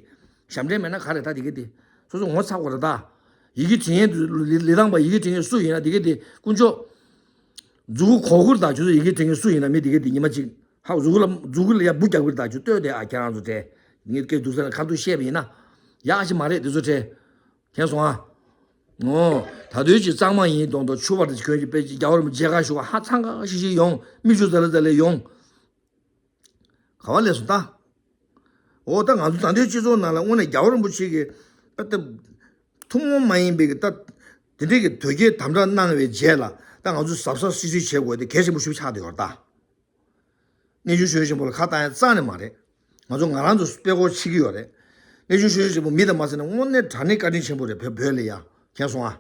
ཞབས་འདྲེན་མེད་ན་ག་རེད་ད་འདི་གའི་འདི། སོ་སོ་ངོ་ཚ་དགོས་རེད་ད། ཡི་གེ་འབྲི་མཁན་དུ་ལི་ལི་ཐང་པ་ཡི་གེ་འབྲི་མཁན་སུ་ཡིན་ན་འདི་གའི་འདི་དཀོན་མཆོག་མཛུ་གུ་གོ་གུར་དང་ཁྱོད་ཚོ་ཡི་གེ་འབྲི་མཁན་སུ་ཡིན་ན་མི་འདི་གའི་འདི་ཉི་མ་གཅིག་ཧ་མཛུ་གུ་ལ་མཛུ་གུ་ལ་ཡ་འབུ་རྒྱག་གི་རེད་ད་ཁྱོད་ལྟོས་དེ་ཨ་ཁྱེད་རང་ཚོ་དྲན། ངས་སྐད་སྡུག་ས་ནས་ཁ་ཐུག་བཤད་པ་ཡིན་ན། ཡག་ཞིག་མ་རེད་འདི་ཚོ་དྲན། མཁྱེན་སོང་ཨ། ཨོ། ད་དུས་ཀྱི་གཙང་མ་ཡིན་མདོག་མདོག་ཆུ་བར་དུ་གྱོན་གྱི་དཔེ་ཅིག་རྒྱ་བོར་མི་མཇལ་ཁ་ཞུ་བ་ཧ་ཚང་ཁ་ཤིག་ཤིག་ཡོང་མིག་ཆུ་ཛ་ལེ་ཛ་ལེ་ཡོང་། ག་བ་ལས་སོང་ད། ཨོ་ད་ང་ཚོ་ད་ལྟའི་སྤྱི་ཚོགས་ནང་ལ་དངོས་གནས་རྒྱ་བོར་རིན་པོ་ཆེ་གི་ད་ཐུན་མོང་མ་ཡིན་པའི་གི་ད་དེ་འདྲའི་གི་དོལ་རྒྱལ་དམ་དྲག་གནང་བའི་རྗེས་ལ་ད་ང་ཚོ་གཟབ་གཟབ་སིལ་སིལ་བྱེད་དགོས་དེ་གལ་ཆེན་པོ་ཞིག་ཆགས་བསྡད་ཡོད་རེད་ད། གནས་ཆུང་ཞུ་ཡག་ཆེན་པོ་ལ་ཁ་བཏང་ཡག་རྩ་ནས་མ་རེད། ང་ཚོ་ང་རང་ཚོ་དཔེ་སྐོར་ཕྱེ་གི་ཡོད་རེད། གནས་ཆུང་ཞུ་ཡག་ཆེན་པོ་མི་དང་མ་ཟེར་ན་དངོས་གནས་དྲང་གནས་བཀའ་དྲིན་ཆེན་པོ་རེད་བོད་བོད་ལ་ཡ། མཁྱེན་སོང་ཨ།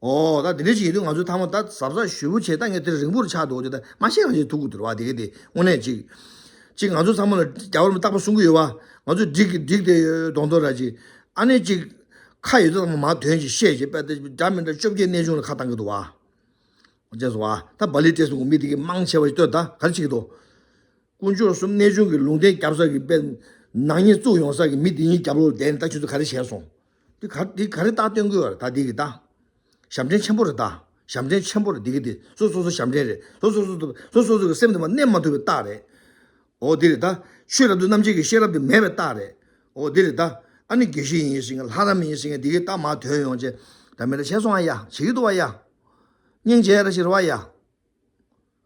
ཨོ་ད་དེ་འདྲ་ཞིག་ཡིན་དུས་ང་ཚོ་ཚང་མ་ད་གཟབ་གཟབ་ཞེ་པོ་བྱས་ད་ངས་དེ་རིང་པོར་ཆགས་འདུག་ཅེས་ད་མ་ཤེས་རང་ཞིག་ཐུག་གི་འདུག་བ་དེ་ག་དེ་དངོས་གནས་ཅིག་ཅིག་ང་ཚོ་ཚང་མ་ལ་རྒྱ་བོར་མི་རྟག་པར་གསུང་གི་ཡོད་བ། ང་ཚོ་འགྲིག་གི་འགྲིག་དེ་ཡོད་མདོག་མདོག་ར་ཅིག་ཨ་ནེ་ཅིག་ཁ་ཡོད་ཚད་ཚང་མ་མ་དོན་ཅིག་བཤད་ཅིག་དཔེ་དེ་འདྲ་མི་འདྲ་བཅོ་བརྒྱད་གནས་ཆུང་ལ་ཁ་བཏང་གི་འདུག་བ། མཁྱེན་སོང་ཨ། ད་སྦ་ལི་ཏྲེ་སོང་གི་མི་དེ་གི་མང་ཆེ་བ་ཞིག་ལྟོས་ད་ག་རེ་བྱེད་ཀྱི་འདུག་དཀོན་མཆོག་གསུམ་གནས་ཆུང་གི་ལུང་བསྟན་རྒྱབ་ས་གི་དཔེ་ནག་ཉེས་བཙུགས་ཡོང་ས་གི་མི་དེ་གཉིས་རྒྱབ་ལོགས་བསྡད་ནས་ད་ཁྱོད་ཚོ་ག་རེ་བྱས་སོང་། དེ་ག་དེ་ག་རེ་རྟགས་སྟོན་གི་ཡོད་རེད་ད་དེ་གི་ད། ཞབས་འདྲེན་ཆེན་པོ་རེད་ད། ཞབས་འདྲེན་ཆེན་པོ་རེད་དེ་གི་དེ་སོ་སོ་སོ་ཞབས་འདྲེན་རེད་སོ་སོ་སོ་སོ་སོ་སོ་གི་སེམས་དེ་མ་གནས་མ་ཐུབ་པའི་རྟགས་རེད། འོ་དེ་རེད་ད། ཆོས་རབ་ཏུ་རྣམ་འབྱེད་ཀྱི་ཤེས་རབ་དེ་མེད་པའི་རྟགས་རེད། འོ་དེ་རེད་ད། ཨ་ནི་དགེ་བཤེས་ཡིན་ཟེར་མཁན་ལྷ་རམས་ཡིན་ཟེར་མཁན་དེ་གི་རྟགས་མ་ཐོན་ཡོང་བྱས། ད་མི་འདྲ་བྱས་སོང་ཨ་ཡ་བྱེད་ཀྱི་འདུག་བ་ཡ། སྙིང་རྗེ་ར་ཞིག་རེད་བ་ཡ།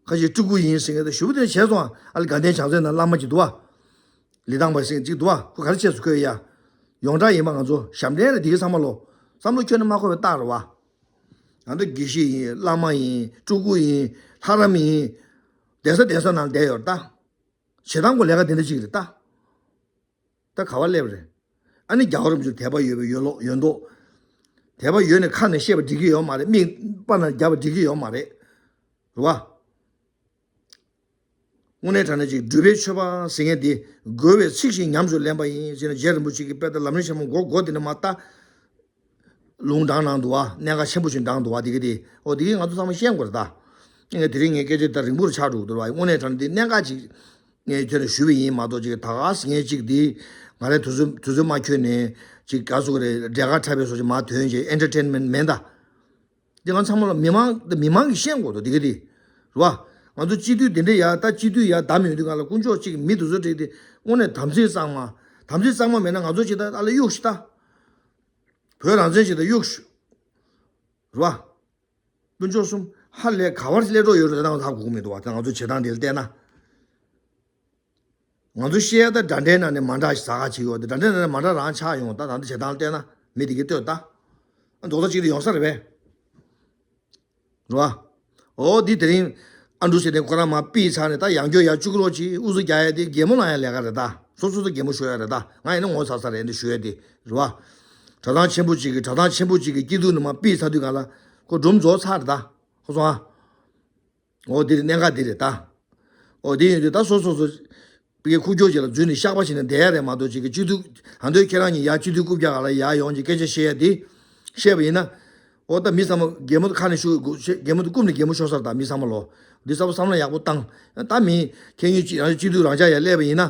ཁ་ཅིག་སྤྲུལ་སྐུ་ཡིན་ཟེར་མཁན་དང་ཞུ་བ་དེ་བྱས་སོང་ཨ། ཨ་ལི་དགའ་ལྡན་བྱང་རྩེ་ན་བླ་མ་ཅིག་འདུག་བ། ལི་ཐང་པ་ཟེར་མཁན་ཅིག་འདུག་བ་ཁོ་ག་རེ་བྱས་སོང་ཁོས་ཡ། ཡོངས་གྲགས་ཡིན་པ་ང་ཚོ་ཞབས་འདྲེན་རེད་དེ་གི་ཚང་མ་ལོ། བསམ་བློ་ཁྱོན་ནས་མ་འཁོར་བའི་རྟགས་རེད་བ། ང་ཚོ་དགེ་བཤེས་ཡིན་བླ་མ་ཡིན་སྤྲུལ་སྐུ་ཡིན་ལྷ་རམས་ཡིན། གདན་ས་གདན་ས་ནང་བསྡད་ཡོད་རེད་ད། བྱེད་སྟངས་ཁོ་ལས་ཀ་དེ་འདྲ་ཅིག་རེད་ད། ད་ག་བ་སླེབས་རེད། ཨ་ནི་རྒྱལ་བ་རིན་པོ་ཆེ་དད་པ་ཡོད་པའི་ཡོད་ལོ་ཡོད་མདོག་དད་པ་ཡོད་ནས་ཁ་ནས་བཤད་པ་འགྲིག་གི་ཡོད་མ་རེད། མིག་པ་ན་རྒྱབ་པ་འགྲིག་གི་ཡོད་མ་རེད། རེད་བ། དངོས་གནས་དྲང་གནས་ཅིག་སྒྲུབ་པའི་མཆོད་པ་ཟེར་མཁན་དེ་རྒོལ་བའི་ཚིག་བཞིན་ཉམས་སུ་ལེན་པ་ཡིན་ཟེར་ན་རྗེ་རིན་པོ་ཆེ་གིས་དཔེ་ལྟ་ལམ་རིམ་ཆེན་མོ་མགོ་མགོ་དེ་ནས་མ་ལྟ། ལུང་དྲངས་གནང་འདུག་བ། གནད་འགག་ཆེན་པོ་ཞིག་དྲངས་འདུག་བ་དེ་གི་དེ། འོ་དེ་གི་ང་ཚོ་ཚང་མ་ཤེས་དགོས་རེད་ད། ངས་དེ་རིང་ངའི་སྐད་ཆ་ད་རིང་པོར་ཆགས་འགྲོ་གི་འདུག་བ། དངོས་གནས་དྲང་གནས་དེ་གནད་འགག་ཅིག་ངས་ཁྱོད་ལ་ཞུས་པ་ཡིན་མ་གཏོགས་ཅིག་ད་ག་ཟེ་ངས་ཅིག་འདི་ང་རའི་དུས་ཚོད་དུས་ཚོད་མ་འཁྱོལ་ནས་ཅིག་ག་ཟེར་དགོས་རེད། འབྲས་དཀར་འཁྲབ་པའི་བཟོ་ཅིག་མ་ཐོན་ཅིག་ཨེན་ཊར་ཊེན་མེན་ཊི་མེད་ད། འདི་ང་ཚང་མ་ལ་མི་མང་འདི་མི་མང་གིས་ཤེས་དགོས་འདུག་འདི་ག་དེ། རེད་བ། ང་ཚོ་སྤྱི་འཐུས་འདི་འདྲ་ཡ་ད་སྤྱི་འཐུས་ཡ་བདམས་ཡོང་དུས་སྒང་ལ་དཀོན་མཆོག་གཅིག་མི་དེ་ཚོ་བྲིས་ཏེ་དངོས་གནས་དམ་ཚིག་གཙང་མ། དམ་ཚིག་གཙང་མ་མེད་ན་ང་ཚོ་ཅིག་ད་ཨ་ལ་གཡུག་ཤི་ད། བོད་རང་བཙན་ཅིག་ད་གཡུག་ཤི། རེད་བ། དཀོན་མཆོག་གསུམ་ཧ་ལས་ག་བར་སླེབས་འགྲོ་ཡོད་རེད་ད་ང་ཚོ་ཧ་གོ་གི་མི་འདུག་བ། ད་ང་ཚོ་བྱེད་སྟངས་འདི་ལ་བལྟས་ན། ང་ཚོ་བཤད་ཡ་ད་འདྲ་འདྲའི་ནང་ནས་མ་འདྲ་ཞིག་ཟ་ག་ཅིག་ཡོད་དེ། འདྲ་འདྲའི་ནང་ནས་མ་འདྲ་རང་ཆགས་ཡོང་། ད་ད་ལྟ་བྱེད་སྟངས་བལྟས་ན་མི་དེ་གིས་ལྟོས་ད། རྡོག་རྩ་གཅིག་ཏུ་ཡོང་ས་རེད་པས། རེད་བ། འོ་འདི་དེ་རིང་ཨ་འབྲུག་ཟེར་དེ་ཁོ་རང་མར་ཕུད་ཚར་ནས། ད་ཡང་བསྐྱར་ཡར་བཅུག་རོགས་གྱིས། ཨུ་ཚུགས་རྒྱག་ཡ་དེ་གད་མོ་ལངས་ཡ་ལས་ཀ་རེད་ད། སོ་སོ་སོ་གད་མོ་ཤོར་ཡ་རེད་ད། ང་ཡིན་ན་ངོ་ཚ་ས་རེད་འདི་ཞུ་ཡ་དེ་རེད་བ། གྲྭ་ཚང་ཆེན་པོ་གཅིག་གི་གྲྭ་ཚང་ཆེན་པོ་གཅིག་གི་སྐྱིད་སྡུག་ནང་མར་ཕུད་ཚར་དུས་ག་ལ་ཁོ་སྒྲུང་རྫོགས་ཚར་རེད་ད། ཁོ་སོང་ཨ། འོ་འདི་རེད། གནད་འགག་འདི་རེད་ད། འོ་འདི་ཡིན་དུས་ད་སོ་སོ་སོ་པའི་ཁུག་ཀྱོག་ཅིག་ལ་འཛུལ་ནས་བཤགས་པ་བྱས་ནས་བསྡད་ཡ་རེད་མ་གཏོགས། ཅིག་གི་སྤྱི་འཐུས་ད་དུང་ཁྱེད་རང་གཉིས་ཡར་སྤྱི་འཐུས་རྐུབ་བཀྱག་ག་ལ་ཡར་ཡོང་གི་སྐད་ཆ་བཤད་ཡ་འདི་བཤད་པ་ཡིན་ན། འོ་ད་མི་ཚང་མ་གད་མོ་ཁ་ནས་ཤོར། གད་མོ་དེ་རྐུབ་ནས་གད་མོ་ཤོར་ཚར་ད། མི་ཚང་མ་ལོ། འདི་གསར་པ་བསམ་བློ་ཡག་པོ་བཏང་། ད་མི་ཁྱེད་གཉིས་ཅིག་རང་སྤྱི་འཐུས་རང་འཇགས་ཡར་སླེབས་པ་ཡིན་ན།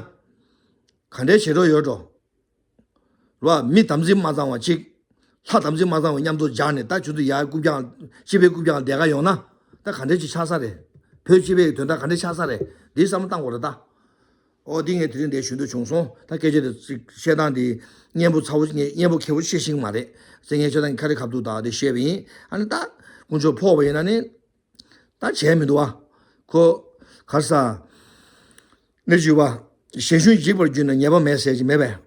ག་འདྲའི་བྱེད་རོགས་ཡོད་འགྲོ། རེད་བ། མི་དམ་ཚིག་མ་གཙང་བ་གཅིག་ལྷ་དམ་ཚིག་མ་གཙང་བ་མཉམ་དུ་སྦྱར་ནས། ད་ཁྱོད་ཚོ་ཡར་རྐུབ་བཀྱག་སྤྱི་པའི་རྐུབ་བཀྱག་བསྡད་ག་ཡོང་ན། ད་ག་འདྲ་ཅིག་ཆགས་ས་རེད། བོད་སྤྱི་པའི་དོན་དག་ག་འདྲ་ཆགས་ས་རེད། འདི་བསམ་བློ་བཏང་དགོས་རེད་ད། ཨོ་འདི་ངས་དེ་རིང་འདིར་ཞུ་འདོད་བྱུང་སོང་། ད་སྐད་ཆ་དེ་ཅིག་བཤད་སྟངས་འདི་སྙན་པོ་ཚ་བོ། སྙན་པོ་མཁས་པོ་བཤད་ཤེས་ཀྱི་མ་རེད་ཟེར། ངས་ཁྱོད་རང་གི་ཁ་རི་ཁ་ཐུག་ད་དེ་བཤད་པ་ཡིན། ཨ་ནི་ད་དཀོན་མཆོག་ཕོག་པ་ཡིན་ན་ནི། ད་བྱས་མི་འདུག་བ། ཁོ་ག་རེ་ཟ། གནས་ཚུལ་བ། གཞན་ཞུན་འཇིག་པར་གྱུར་ན་ཉེས་པ་མེད་ཟེར་གྱི་མེད་པས།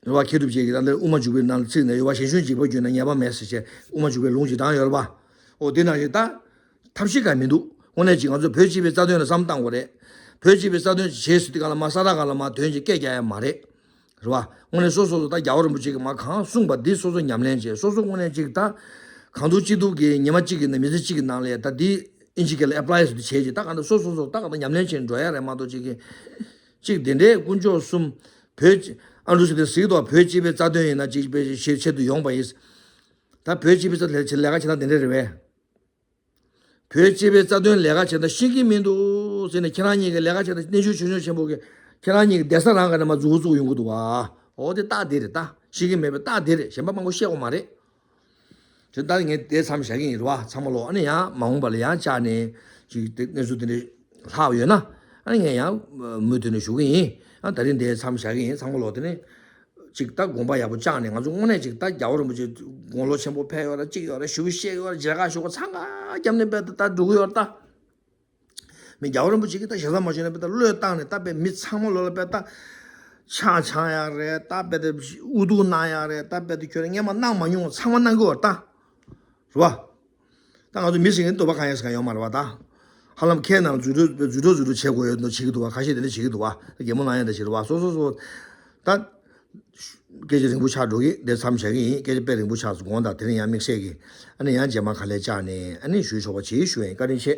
རེད་བ། མཁས་གྲུབ་རྗེ་གིས་ད་ལྟ་དབུ་མ་འཇུག་པའི་ནང་ལ་ཚིག་ནས་ཡོད་བ། གཞན་ཞུན་འཇིག་པར་གྱུར་ན་ཉེས་པ་མེད་ཟེར་བྱས་དབུ་མ་འཇུག་པའི་ལུང་ཅིག་བཏང་ཡོད་རེད་བ། འོ་དེ་ནང་བཞིན་ད་ཐབས་ཤེས་གང་མི་འདུག་དངོས་གནས་ཅིག་ང་ཚོ་བོད་སྤྱི་པའི་རྩ་དོན་ལ་བསམ་བཏང་དགོས་རེད། བོད་སྤྱི་པའི་རྩ་དོན་ཅིག་བྱེད་ཟེར་དུས་ག་ལ་མ་ས་ར་ག་ལ་མ་དོན་ཅིག་སྐད་རྒྱག་ཡ་མ་རེད། རེད་བ། དངོས་གནས་སོ་སོ་སོ་ད་རྒྱལ་བ་རིན་པོ་ཆེ་གིས་མ་གང་གསུངས་པ་འདི་སོ་སོ་ཉམས་ལེན་བྱེད། སོ་སོ་དངོས་གནས་ཅིག་ད་གང་ཐུབ་ཅི་ཐུབ་ཀྱིས་ཉི་མ་གཅིག་གི་ནང་མི་ཚེ་གཅིག་གི་ནང་ལ་ད་འདི་ཨིན་ཇི་སྐད་ལ་ཨེ་པ་ལའི་ཟེར་དུས་བྱས་ཅིག་ད་གང་ཐུབ་སོ་སོ་སོ་ད་གང་ཐུབ་ཉམས་ལེན་བྱེད་འགྲོ་ཡ་རེད་མ་གཏོགས། ཅིག་གིས་ཅིག་འདི་འདྲའི་དཀོན་མཆོག་གསུམ། བོད་ཨ་འབྲུག་ཟེར་དེ་གཟིགས་དང་། བོད་སྤྱི་པའི་རྩ་དོན་ཡིན་ན་ཅིག་དཔེ་ཆེ་ཆེད་དུ་ཡོང་པ་ཡིན། ད་བོད་སྤྱི་པའི་རྩ་དོན་ལས་ལས་ཀ་བྱེད་སྟངས་འདི་འདྲ་རེད་པས། བོད་སྤྱི་པའི་རྩ་དོན་ལས་ཀ་བྱེད་སྟངས་ཤེས་ཀྱི་མི་འདུག་ཟེར་ནས། ཁྱེད་རང་གཉིས་ཀྱི་ལས་ཀ་བྱེད་སྟངས་གནས་ཚུལ་ཆུང་ཆུང་ཆེན་པོ་གི་ཁྱེད་རང་གཉིས་ཀྱི་བསྡད་ས་རང་ག་ནས་མར་འཛུགས་འཛུགས་ཡོང་གི་འདུག་བ། འོ་དེ་རྟགས་དེ་རེད་ད། ཤེས་ཀྱི་མེད་པའི་རྟགས་དེ་རེད། གཞན་པ་མང་པོ་བཤད་དགོས་མ་རེད། དེ་ལྟར་ངས་དེ་མཚམས་བཞག་གི་ཡིན་རེད་བ། ཚང་མ་ལོ། ཨ་ནི་ཡང་མ་འོངས་པ་ལ་ཡང་བཅར་ནས་ཅིག་དེ་གནས་ཚུལ་དེ་འདྲ་ལྷག་ཡོད་ན། ཨ་ནི་ངས་ཡང་མུ་མཐུད་ནས་ཞུ་གི་ཡིན། ཨ་ད་རིང་དེ་མཚམས་བཞག་གི་ཡིན། ཚང་མ་ལོ། དེ་ནས་ཅིག་ད་དགོངས་པ་ཡག་པོ་བཅངས་ནས། ང་ཚོ་དངོས་གནས་ཅིག་ད་རྒྱལ་བ་རིན་པོ་ཆེ་དགུང་ལོ་ཆེན་པོ་ཕེབས་ཡོད་ར། ཅིག་ཡོད་ར། ཞུ་བཤད་ཡོད་ར། མཇལ་ཁ་ཞུ་ག་འཚང་ཁ་བརྒྱབ་ནས་དཔེ་ད་ད་འགྲོ་གི་ཡོད་ར་ད། མི་རྒྱལ་བ་རིན་པོ་ཆེ་གིས་ད་ཞེ་ས་མ་ཞུས་ནས་དཔེ་ད་བློས་བཏང་ནས། ད་དཔེ་མི་ཚང་མ་ལོ་ལ་དཔེ་ད་ཆང་འཆང་ཡག་རེད། ད་དཔེ་ད་འུ་ཐུག་གནང་ཡག་རེད། ད་དཔེ་ད་ཁྱོད་རང་སྔོན་མ་གནང་མ་མྱོང་བ་ཚང་མ་གནང་གི་ཡོད་རེད་ད། རེད་བ། ད་ང་ཚོ་མི་ཟེར་མཁན་འདོད་པ་གང་ཡང་ཟེར་མཁན་ཡོད་མ་རེད་བ་ད། ཧ་ལམ་ཁའི་ནང་འཛུལ་འགྲོ་འཛུལ་འགྲོ་འཛུལ་འགྲོ་བྱེད་དགོས་ཡོད་མདོག་བྱེད་ཀྱི་འདུག་བ། ཁ་ཤས་དེ་འདྲ་བྱེད་ཀྱི་འདུག་བ། གད་མོ་ལངས་ཡག་འདྲ་བྱེད་རེད་བ། སོ་སོ་སོ་ད། སྐད་ཆ་རིང་པོ་ཆགས་འགྲོ་གི། དེ་མཚམས་བཞག་གི་ཡིན། སྐད་ཆ་དཔེ་རིང་པོ་ཆགས་སོང་། དགོངས་དག། དེ་རིང་ཡང་དམིགས་བསལ་གྱི། ཨ་ནི་ཡང་རྗེས་མ་ག་ལེར་བཅར་ནས་ཨ་ནི་ཞུ་ཆོག་པ་བྱེད་ཞུ་ཡིན། བཀའ་དྲིན་ཆེ།